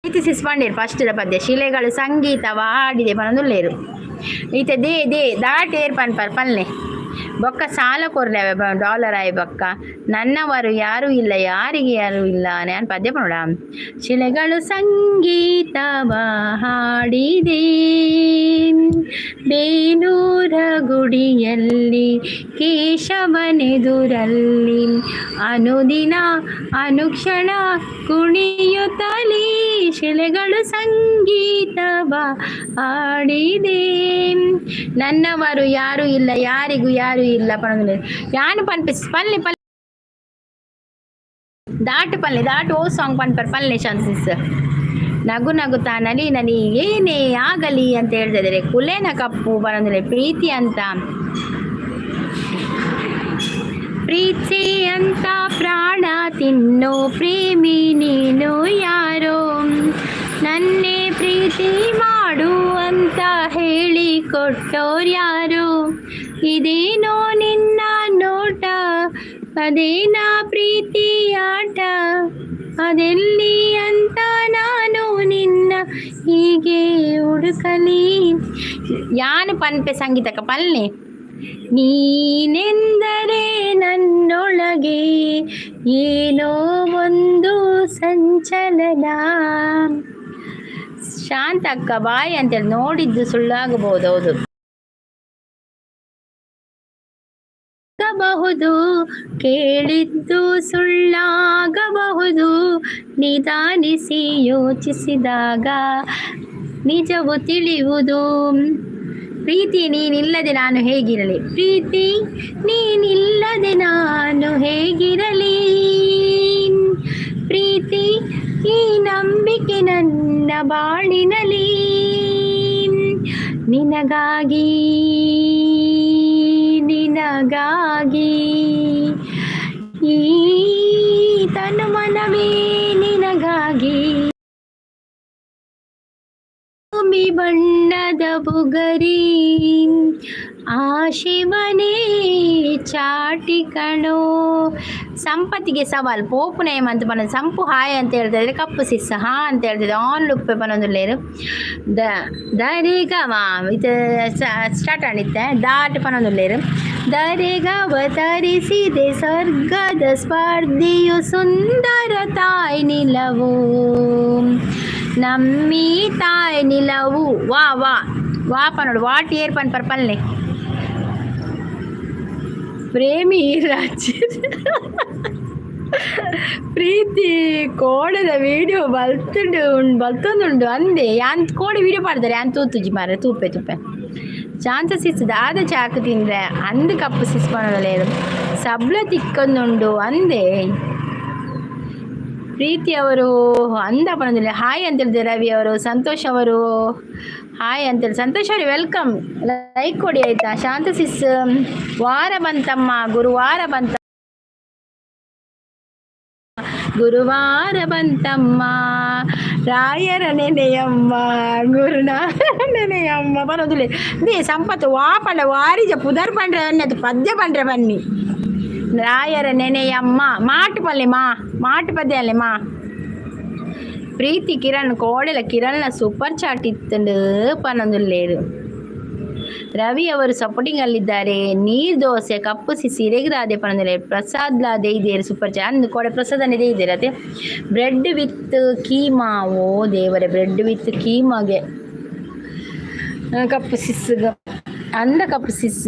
ಪ್ರೀತಿ ಸಿಸ್ ಪಂಡೇರ್ ಫಸ್ಟ್ ಪದ್ಯ. ಶಿಲೆಗಳು ಸಂಗೀತವ ಹಾಡಿದೆ ಪನೊಂದುಲ್ಲೆರ್. ಈತೆ they they ದಾಟ್ ಏರ್ ಪನ್ಪರ್ ಪನ್ಲೆ. ಬೊಕ್ಕ ಸಾಲ ಕೊರ್ಲೆ ಡಾಲರ್ ಆಯ್ ಬೊಕ್ಕ. ನನ್ನವರು ಯಾರು ಇಲ್ಲ, ಯಾರಿಗೆ ಯಾರು ಇಲ್ಲ. ನಾನು ಪದ್ಯ ಪನೋಡ. ಶಿಲೆಗಳು ಸಂಗೀತವ ಹಾಡಿದೆ, ಬೇಲೂರಿನಲ್ಲಿ ದೇವರ ಗುಡಿಯಲ್ಲಿ, ಕೇಶವನೆದುರಲ್ಲಿ, ಅನುದಿನ ಅನುಕ್ಷಣ ಕುಣಿಯುತ್ತಲೇ ಶಿಲೆಗಳು ಸಂಗೀತವ ಹಾಡಿದೆ. ನನ್ನವರು ಯಾರು ಇಲ್ಲ, ಯಾರಿಗೂ ಯಾರು ಇಲ್ಲ ಪನೊಂದು. ಯಾನು ಪನ್ಪಿಸ್ ಪಲ್ಲೆ ಪಲ್ಲೆ ದಾಟು ಪಲ್ಲೆ ದಾಟು. ಓ ಸಾಂಗ್ ಪನ್ಪರ್ ಪಲ್ಲೆ ಶಾಂತ. ನಗು ನಗುತ್ತಾ ನಲಿ ನಲಿ, ಏನೇ ಆಗಲಿ ಅಂತ ಹೇಳ್ತಾ ಇದ್ದಾರೆ. ಕುಲೇನ ಕಪ್ಪು ಬರಂದ್ರೆ ಪ್ರೀತಿ ಅಂತ, ಪ್ರೀತಿ ಅಂತ ಪ್ರಾಣ ತಿನ್ನೋ ಪ್ರೇಮಿ ನೀನು ಯಾರೋ? ನನ್ನೇ ಪ್ರೀತಿ ಮಾಡು ಅಂತ ಹೇಳಿ ಕೊಟ್ಟೋರ್ ಯಾರು? ಇದೇನೋ ನಿನ್ನ ನೋಟ, ಅದೇನ ಪ್ರೀತಿ ಆಟ, ಅದೆಲ್ಲಿ ಅಂತ ನಾನು ನಿನ್ನ ಹೀಗೆ ಹುಡುಕಲಿ? ಯಾನು ಪನ್ಪೆ ಸಂಗೀತಕ್ಕ ಪಲ್ನೆ. ನೀನೆಂದರೆ ನನ್ನೊಳಗೆ ಏನೋ ಒಂದು ಸಂಚಲನ. ಶಾಂತ ಅಕ್ಕ ಬಾಯ್ ಅಂತೇಳಿ. ನೋಡಿದ್ದು ಸುಳ್ಳಾಗಬಹುದು, ಹೌದು. ಬಹುದು, ಕೇಳಿದ್ದು ಸುಳ್ಳಾಗಬಹುದು. ನಿಧಾನಿಸಿ ಯೋಚಿಸಿದಾಗ ನಿಜವು ತಿಳಿಯುವುದು. ಪ್ರೀತಿ ನೀನಿಲ್ಲದೆ ನಾನು ಹೇಗಿರಲಿ? ಪ್ರೀತಿ ನೀನಿಲ್ಲದೆ ನಾನು ಹೇಗಿರಲಿ? ಪ್ರೀತಿ, ಈ ನಂಬಿಕೆ ನನ್ನ ಬಾಳಿನಲಿ. ನಿನಗಾಗಿ, ನಿನಗಾಗಿ, ಈ ತನು ಮನವೇ ನಿನಗಾಗಿ. ಭೂಮಿ ಬಣ್ಣದ ಬುಗರಿ, ಆ ಶಿವನೇ ಚಾಟಿ ಕಣೋ. ಸಂಪತ್ತಿಗೆ ಸವಾಲ್ ಪೋಪು ನೇಮ್ ಅಂತ ಪನ. ಸಂಪು ಹಾಯ್ ಅಂತ ಹೇಳ್ತಾ ಇದ್ರೆ. ಕಪ್ಪು ಸಿಸ್ ಹಾ ಅಂತ ಹೇಳ್ತಿದ್ದೆ. ಆನ್ ಲುಪ್ಪೆ ಪನೊಂದುಲ್ಲೇರು. The ದರಿಗಮ ಇದು ಸ್ಟಾರ್ಟ್ ಆಣಿತ್ತೆ. ದಾಟ್ ಪನೊಂದುಲ್ಲೇರು. ಧರೆಗವತರಿಸಿದೆ ಸ್ವರ್ಗದ ಸ್ಪರ್ಧೆಯು, ಸುಂದರ ತಾಯ್ ನಿಲವು, ನಮ್ಮಿ ತಾಯ್ ನಿಲವು. ವಾ ವಾ ವಾ ಪನೋಡು. What air ಪನ್ ಪರ್ ಪಲ್ನೆ. ಪ್ರೇಮಿ ರಾಜ್ ಪ್ರೀತಿ ಕೋಡೆದ ವಿಡಿಯೋ ಬಲ್ತುಂಡು, ಬಲ್ತೊಂದುಂಡು ಅಂದೆ. ಯಾನ್ ಕೋಡೆ ವಿಡಿಯೋ ಪಾಡ್ತಾರೆ. ಯಾನ್ ತೂತುಜಿ ಮಾರೆ, ತೂಪೆ ತೂಪೆ. ಚಾನ್ಸಸ್ is ದಾದ ಚಾಕು ತಿಂದ್ರೆ ಅಂದು. ಕಪ್ಪು ಸಿಸ್ ಪನೊಂದುಲ್ಲೇರು. ಸಬ್ಲ ತಿಕ್ಕೊಂದುಂಡು ಅಂದೆ. ಪ್ರೀತಿ ಅವರು ಅಂದ ಪನೊಂದಿಲ್ಲ. ಹಾಯ್ ಅಂತ ಹೇಳಿದೆ. ರವಿ ಅವರು, ಸಂತೋಷ್ ಅವರು ಹಾಯ್ ಅಂತೇಳಿ. ಸಂತೋಷ್ ಅವರು welcome. Like ಕೊಡಿ, ಆಯ್ತಾ? ಶಾಂತ ಸಿಸ್, ವಾರ ಬಂತಮ್ಮ, ಗುರುವಾರ ಬಂತ, ಗುರುವಾರ ಬಂತಮ್ಮ, ರಾಯರ ನೆನೆಯಮ್ಮ, ಗುರುನ ನೆನೆಯಮ್ಮ ಬರೋದಿಲ್ಲ. They ಸಂಪತ್ತು ವಾ ಪಂಡ ವಾರಿಜ ಪುದರ್ ಪಂಡ್ರೆ ಅದು ಪದ್ಯ ಪಂಡ್ರೆ ಬನ್ನಿ. ರಾಯರ ನೆನೆಯಮ್ಮ ಮಾಟು ಪಲ್ಲೆ ಮಾ ಮಾಟು ಪದ್ಯ ಅಲ್ಲೇ ಮಾ. ಪ್ರೀತಿ ಕಿರಣ್ ಕೋಡೆಲ ಕಿರಣ್ನ ಸೂಪರ್ ಚಾಟ್ ಇತ್ತಂಡು ಪನೊಂದುಲ್ಲೇರು. ರವಿ ಅವರು ಸಪೋರ್ಟಿಂಗ್ ಅಲ್ಲಿದ್ದಾರೆ. ನೀರ್ ದೋಸೆ ಕಪ್ಪು ಸಿಸಿ ಇರೆಗ್ದಾದೆ ಪನೊಂದುಲ್ಲೇರು. ಪ್ರಸಾದ್ಲಾ ದೇಯ್ದೇರು ಸೂಪರ್ ಚಾಟ್ ಅಂದು. ಕೋಡೆ ಪ್ರಸಾದನೆ ದೇಯ್ದೇರು ಅತೆ. ಬ್ರೆಡ್ ವಿತ್ ಕೀಮಾ, ಓ ದೇವರೇ, ಬ್ರೆಡ್ ವಿತ್ ಕೀಮಾಗೆ ಕಪ್ಪು ಸಿಸ್ಗ ಅಂದ. ಕಪ್ಪು ಸಿಸ್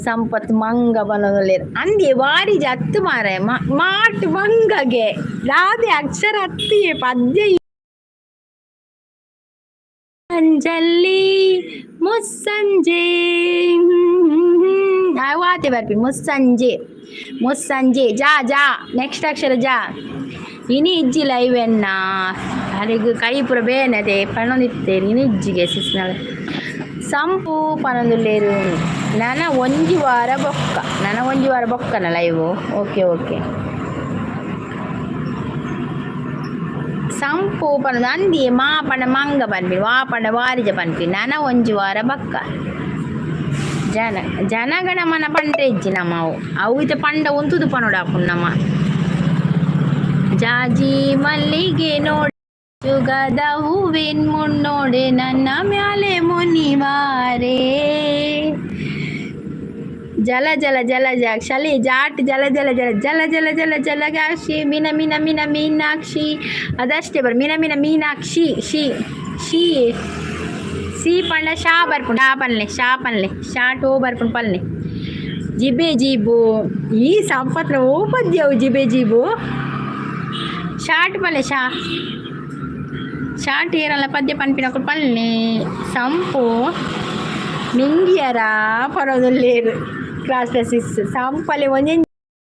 ಸಂಪತ್ ಮಂಗ ಪನೊಂದುಲ್ಲೇರು. ಅಂದೆ ವಾರಿ ಜತ್ತು ಮಾರೆ ಮಾಟ್ ಮಂಗಗೆ ದಾದೆ ಅಕ್ಷರ ಅತ್ತಿಯೇ ಪದ್ಯ. ಅಂಜಲ್ಲಿ ಮುಸ್ಸಂಜೆ ವಾತೆ ಬರ್ಪಿ. ಮುಸ್ಸಂಜೆ ಮುಸ್ಸಂಜೆ. ಜಾ ಜಾ, ನೆಕ್ಸ್ಟ್ ಅಕ್ಷರ ಜಾ. ಇನಿ ಇಜ್ಜಿ ಲೈವ್ ಎನ್ನ ಅರೆಗ್ ಕೈ ಪೂರ ಬೇನೆ ಅದೇ ಪನೊಂದಿತ್ತೇರು. ಇನಿ ಇಜ್ಜಿಗೆ ಸಿಸ್ನಳ. ಸಂಪು ಪನೊಂದುಲ್ಲೇರು. ನನ ಒಂಜಿ ವಾರ ಬೊಕ್ಕ, ನನ ಒಂಜಿ ವಾರ ಬೊಕ್ಕನ ಲೈವ್. Okay okay. ಸಂಪು ಪನೊಂದು ಅಂದಿ. ಮಾ ಪಂಡ ಮಂಗ ಪನ್ಪಿ, ವಾ ಪಂಡ ವಾರಿಜ ಪನ್ಪಿ. ನನ ಒಂಜಿ ವಾರ ಬಕ್ಕ. ಜನ ಜನಗಣ ಮನ ಪಂಡ್ರೆ ಇಜ್ಜಿ ನಮ್ಮ ಅವು ಅವು ಇತ್ತೆ ಪಂಡ ಉಂತುದು ಪನೊಡಾಪುಂಡು ನಮ್ಮ. ಜಾಜಿ ಮಲ್ಲಿಗೆ ನೋಡಿ, ಜುಗದ ಹೂವಿನ ಮುನ್ನೋಡೆ, ನನ್ನ ಮ್ಯಾಲೆ ಮುನಿವಾರೆ. ಜಲ ಜಲ ಜಲ ಜಾಕ್ಷಲಿ ಜಾಟ್ ಜಲ ಜಲ ಜಲ ಜಲ ಜಲ ಜಲ ಜಲಗಾಕ್ಷಿ ಮಿನ ಮಿನ ಮಿನ ಮೀನಾಕ್ಷಿ. ಅದಷ್ಟೇ ಬರ್. ಮಿನ ಮಿನ Meenakshi. She she C. C ಪಂಡ ಶಾ ಬರ್ಪುಂಡು. ಶಾ ಪನ್ಲೆ, ಶಾ ಪನ್ಲೆ, ಶಾ ಟೋ ಬರ್ಪುಂಡು ಪನ್ಲೆ. ಜಿಬೆ ಜೀಬು. ಈ ಸಂಪತ್ನ ಓ ಪದ್ಯವು ಜಿಬೆ ಜೀಬು. ಶಾಟ್ ಪಲ್ಲೆ, ಶಾ ಶಾಟ್ ಏರಲ್ಲ ಪದ್ಯ ಪನ್ಪಿನಕುಲು ಪಲ್ಲೆ. ಸಂಪು ಮಿಂಗಿಯರ ಪರೊದುಲ್ಲೇರು. ಕ್ಲಾಸ್ ಸಿಸ್ ಸಂಪಲೆ ಒಂಜಿ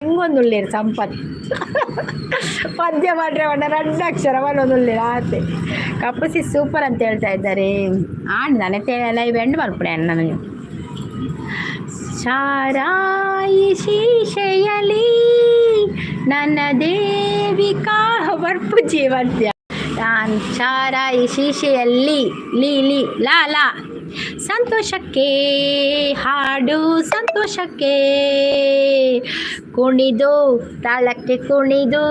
ಹೆಂಗೊಂದುಲ್ಲೇರು. ಸಂಪತ್ ಪದ್ಯ ಮಾಡ್ರೆ ಪಂಡ ರಡ್ಡು ಅಕ್ಷರ ಪನೊಂದುಲ್ಲೇರು ಆತೆ. ಕಪ್ಪು ಸಿಸ್ ಸೂಪರ್ ಅಂತ ಹೇಳ್ತಾ ಇದ್ದಾರೆ. ಆಂಡ್ ನಾನೆ ಲೈವ್ ಎಂಡ್ ಮಲ್ಪುಣೆ ನಾನು. ಶಾರಾಯಿ ಶೀಶೆಯಲಿ ನನ್ನ ದೇವಿ ಕಾ ಬರ್ಪುಜಿ ಪದ್ಯ. ನಾನು ಶಾರಾಯಿ ಶೀಶೆಯಲ್ಲಿ ಲೀ ಲೀ ಲಾ ಲಾ. ಸಂತೋಷಕ್ಕೆ ಹಾಡು, ಸಂತೋಷಕ್ಕೆ ಕುಣಿದು, ತಾಳಕ್ಕೆ ಕುಣಿದು.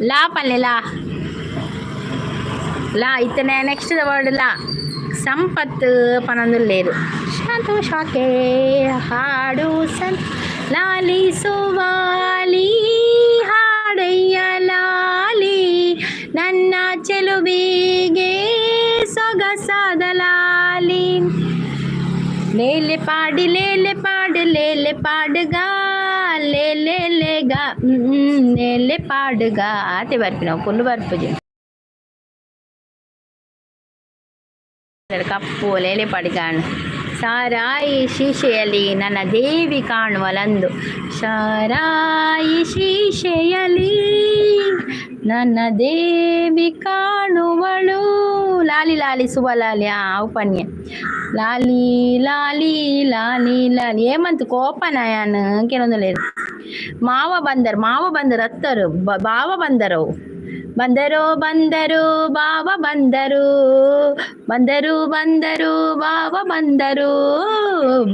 ಲಾ ಪಲ್ಲೆ, ಲಾ ಲಾ. ಇತ್ತನೆ ನೆಕ್ಸ್ಟ್ ವರ್ಡ್ ಲಾ. ಸಂಪತ್ತು ಪನೊಂದುಲ್ಲೇರು. ಸಂತೋಷಕ್ಕೆ ಹಾಡು ಸನ್ ಲಾಲಿಸುವಾಲಿ ಹಾಡಯ್ಯ ಲಾಲಿ, ನನ್ನ ಚೆಲುವಿಗೆ ಸೊಗಸಾದ ಲಾಲಿ. ಲೇಲೆ ಪಾಡಿ, ಲೇಲೆ ಪಾಡು, ಲೇಲೆ ಪಾಡುಗ, ಲೇ ಲೇ ಲೇಗ ಲೇಲೆ ಪಾಡುಗ. ಆತೆ ಬರ್ಪಿನ ಕುಲ್ಲು ಬರ್ಪುಜಿ. ಕಪ್ಪು ಲೇಲೆ ಪಾಡಿಗಾಣ್. ಸಾರಾಯಿ ಶೀಶೆಯಲ್ಲಿ ನನ್ನ ದೇವಿ ಕಾಣುವಲಂದು. ಸಾರಾಯಿ ಶೀಶೆಯಲ್ಲಿ ನನ್ನ ದೇವಿ ಕಾಣುವಳು. ಲಾಲಿ ಲಾಲಿ ಸುಬ ಲಾಲಿ. ಆ ಅವು ಪನ್ಯ ಲಾಲಿ ಲಾಲಿ ಲಾಲಿ ಲಾಲಿ. ಏಮಂತು ಕೋಪನ ಯಾನ್ ಕೆಲವೊಂದು. ಮಾವ ಬಂದರು, ಮಾವ ಬಂದರು ಅತ್ತರು, ಬಾವ ಬಂದರು. ಬಂದರು ಬಂದರು ಬಾವ ಬಂದರು, ಬಂದರು ಬಂದರು ಬಾವ ಬಂದರು,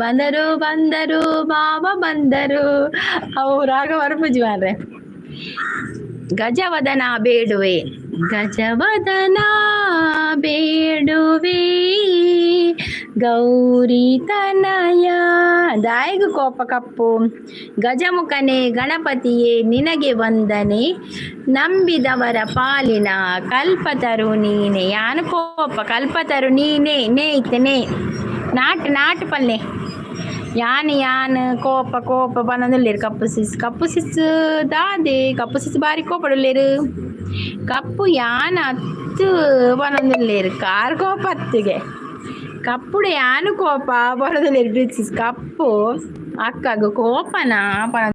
ಬಂದರು ಬಂದರು ಬಾವ ಬಂದರು. ಅವು ರಾಗ ಬರ್ಪುಜಿ ಮಾರ್ರೆ. ಗಜವದನ ಬೇಡುವೆ, ಗಜವದನ ಬೇಡುವೆ ಗೌರಿ ತನಯ. ದಾಯಿಗು ಕೋಪ ಕಪ್ಪು? ಗಜಮುಖನೇ ಗಣಪತಿಯೇ ನಿನಗೆ ವಂದನೆ, ನಂಬಿದವರ ಪಾಲಿನ ಕಲ್ಪತರು ನೀನೆ. ಯಾನು ಕೋಪ? ಕಲ್ಪತರು ನೀನೆ. ನೇ ಇತ್ತನೆ not not ಪಲ್ಲೆ. ಯಾನ್ ಯಾನ್ ಕೋಪ ಕೋಪ ಪನೊಂದುಲ್ಲೆರ್. ಕಪ್ಪು ಸಿಸ್, ಕಪ್ಪು ಸಿಸ್ ದಾದೆ? ಕಪ್ಪು ಸಿಸ್ ಬಾರಿ ಕೋಪಡುಲ್ಲೆರ್. ಕಪ್ಪು ಯಾನ್ ಅತ್ತು ಪನೊಂದುಲ್ಲೆರ್. ಕಾರ್ ಕೋಪ ಅತ್ತಿಗೆ ಕಪ್ಪುಡು ಯಾನು ಕೋಪ ಪನೊಂದುಲ್ಲೆರ್. ಬ್ರಿಕ್ಸಿಸ್ ಕಪ್ಪು ಅಕ್ಕಗ್ ಕೋಪನ ಪನ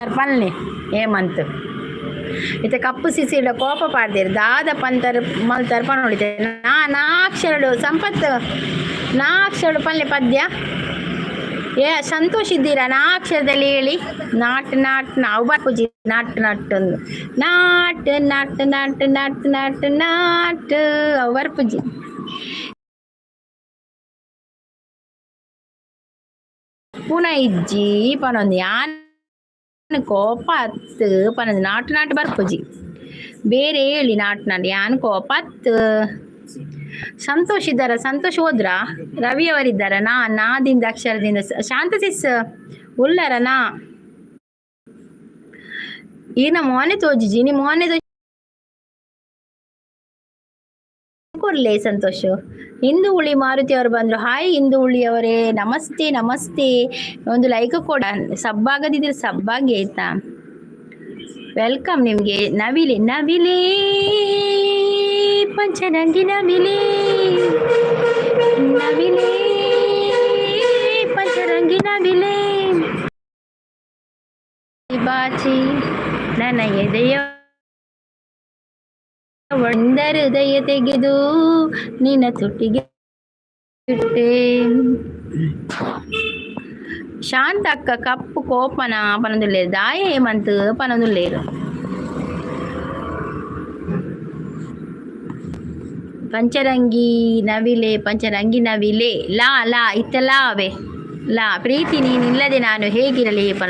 ಪನ್ಲೆ ಏಮಂತ್. ಇತ್ತೆ ಕಪ್ಪು ಸಿಸಿಡ ಕೋಪ ಪಾಡ್ದೇರು. ದಾದ ಪಂತರ್ ಮಲ್ತರ್ ಪನೊಡಿತೆ. ನಾ ನಾಕ್ಷರಡು ಸಂಪತ್ ನಾಕ್ಷರಡು ಪಲ್ಲೆ ಪದ್ಯ. ಏ ಸಂತೋಷ್ ಇದ್ದೀರಾ? ನಾ ಅಕ್ಷರದಲ್ಲಿ ಹೇಳಿ. Not not ನಾವು ಬರ್ಪುಜಿ. Not not ಒಂದು not not not not not not ಅವು ಬರ್ಪುಜಿ. ಪುನ ಇಜ್ಜಿ ಪನೊಂದು. ಯಾನ್ ಕೋಪ ಅತ್ತು ಪನೊಂದು. Not not ಬರ್ಪುಜಿ. ಬೇರೆ ಹೇಳಿ. Not not ಯಾನ್ ಕೋಪ ಅತ್ತು. ಸಂತೋಷ್ ಇದ್ದಾರ? ಸಂತೋಷ್ ಹೋದ್ರಾ? ರವಿ ಅವರಿದ್ದಾರ? ನಾ ನಾದಿಂದ ಅಕ್ಷರದಿಂದ ಶಾಂತ ಸಿಸ್ ಉಲ್ಲರ ನಾ ಈನ ಮೋನೆ ತೋಜಿಜಿ. ನೀ ಮೋನೆ ತೋಜಿ ಕೊರ್ಲೆ ಸಂತೋಷ್. ಹಿಂದೂ ಹುಳಿ ಮಾರುತಿ ಅವರು ಬಂದ್ರು. ಹಾಯ್ ಹಿಂದೂ ಹುಳಿ ಅವರೇ, ನಮಸ್ತೆ ನಮಸ್ತೆ. ಒಂದು ಲೈಕ್ ಕೊಡ. ಸಬ್ಬಾಗದಿದ್ರೆ ಸಬ್ಬಾಗಿ ಆಯ್ತಾ? Welcome ನಿಮ್ಗೆ. ನವಿಲೆ ನವಿಲೇ ಪಂಚರಂಗಿ ನವಿಲೇ, ನವಿಲೇ ಪಂಚರಂಗಿ ನವಿಲೇ, ಬಾಚಿ ನನ್ನ ಎದೆಯ ಒಂದ ಹೃದಯ ತೆಗೆದು ನಿನ್ನ ತುಟಿಗೆ ಇಟ್ಟೆ. ಶಾಂತ ಅಕ್ಕ ಕಪ್ಪು ಕೋಪನ ಪನೊಂದುಲ್ಲೇರು. ದಾಯ ಹೇಮಂತ್ ಪನೊಂದುಲ್ಲೇರು. ಪಂಚರಂಗಿ ನವಿಲೆ, ಪಂಚರಂಗಿ ನವಿಲೆ. ಲಾ ಲಾ ಇತ್ತಲಾ ಅವೇ ಲಾ. ಪ್ರೀತಿ ನೀನಿಲ್ಲದೆ ನಾನು ಹೇಗಿರಲಿ ಪನ.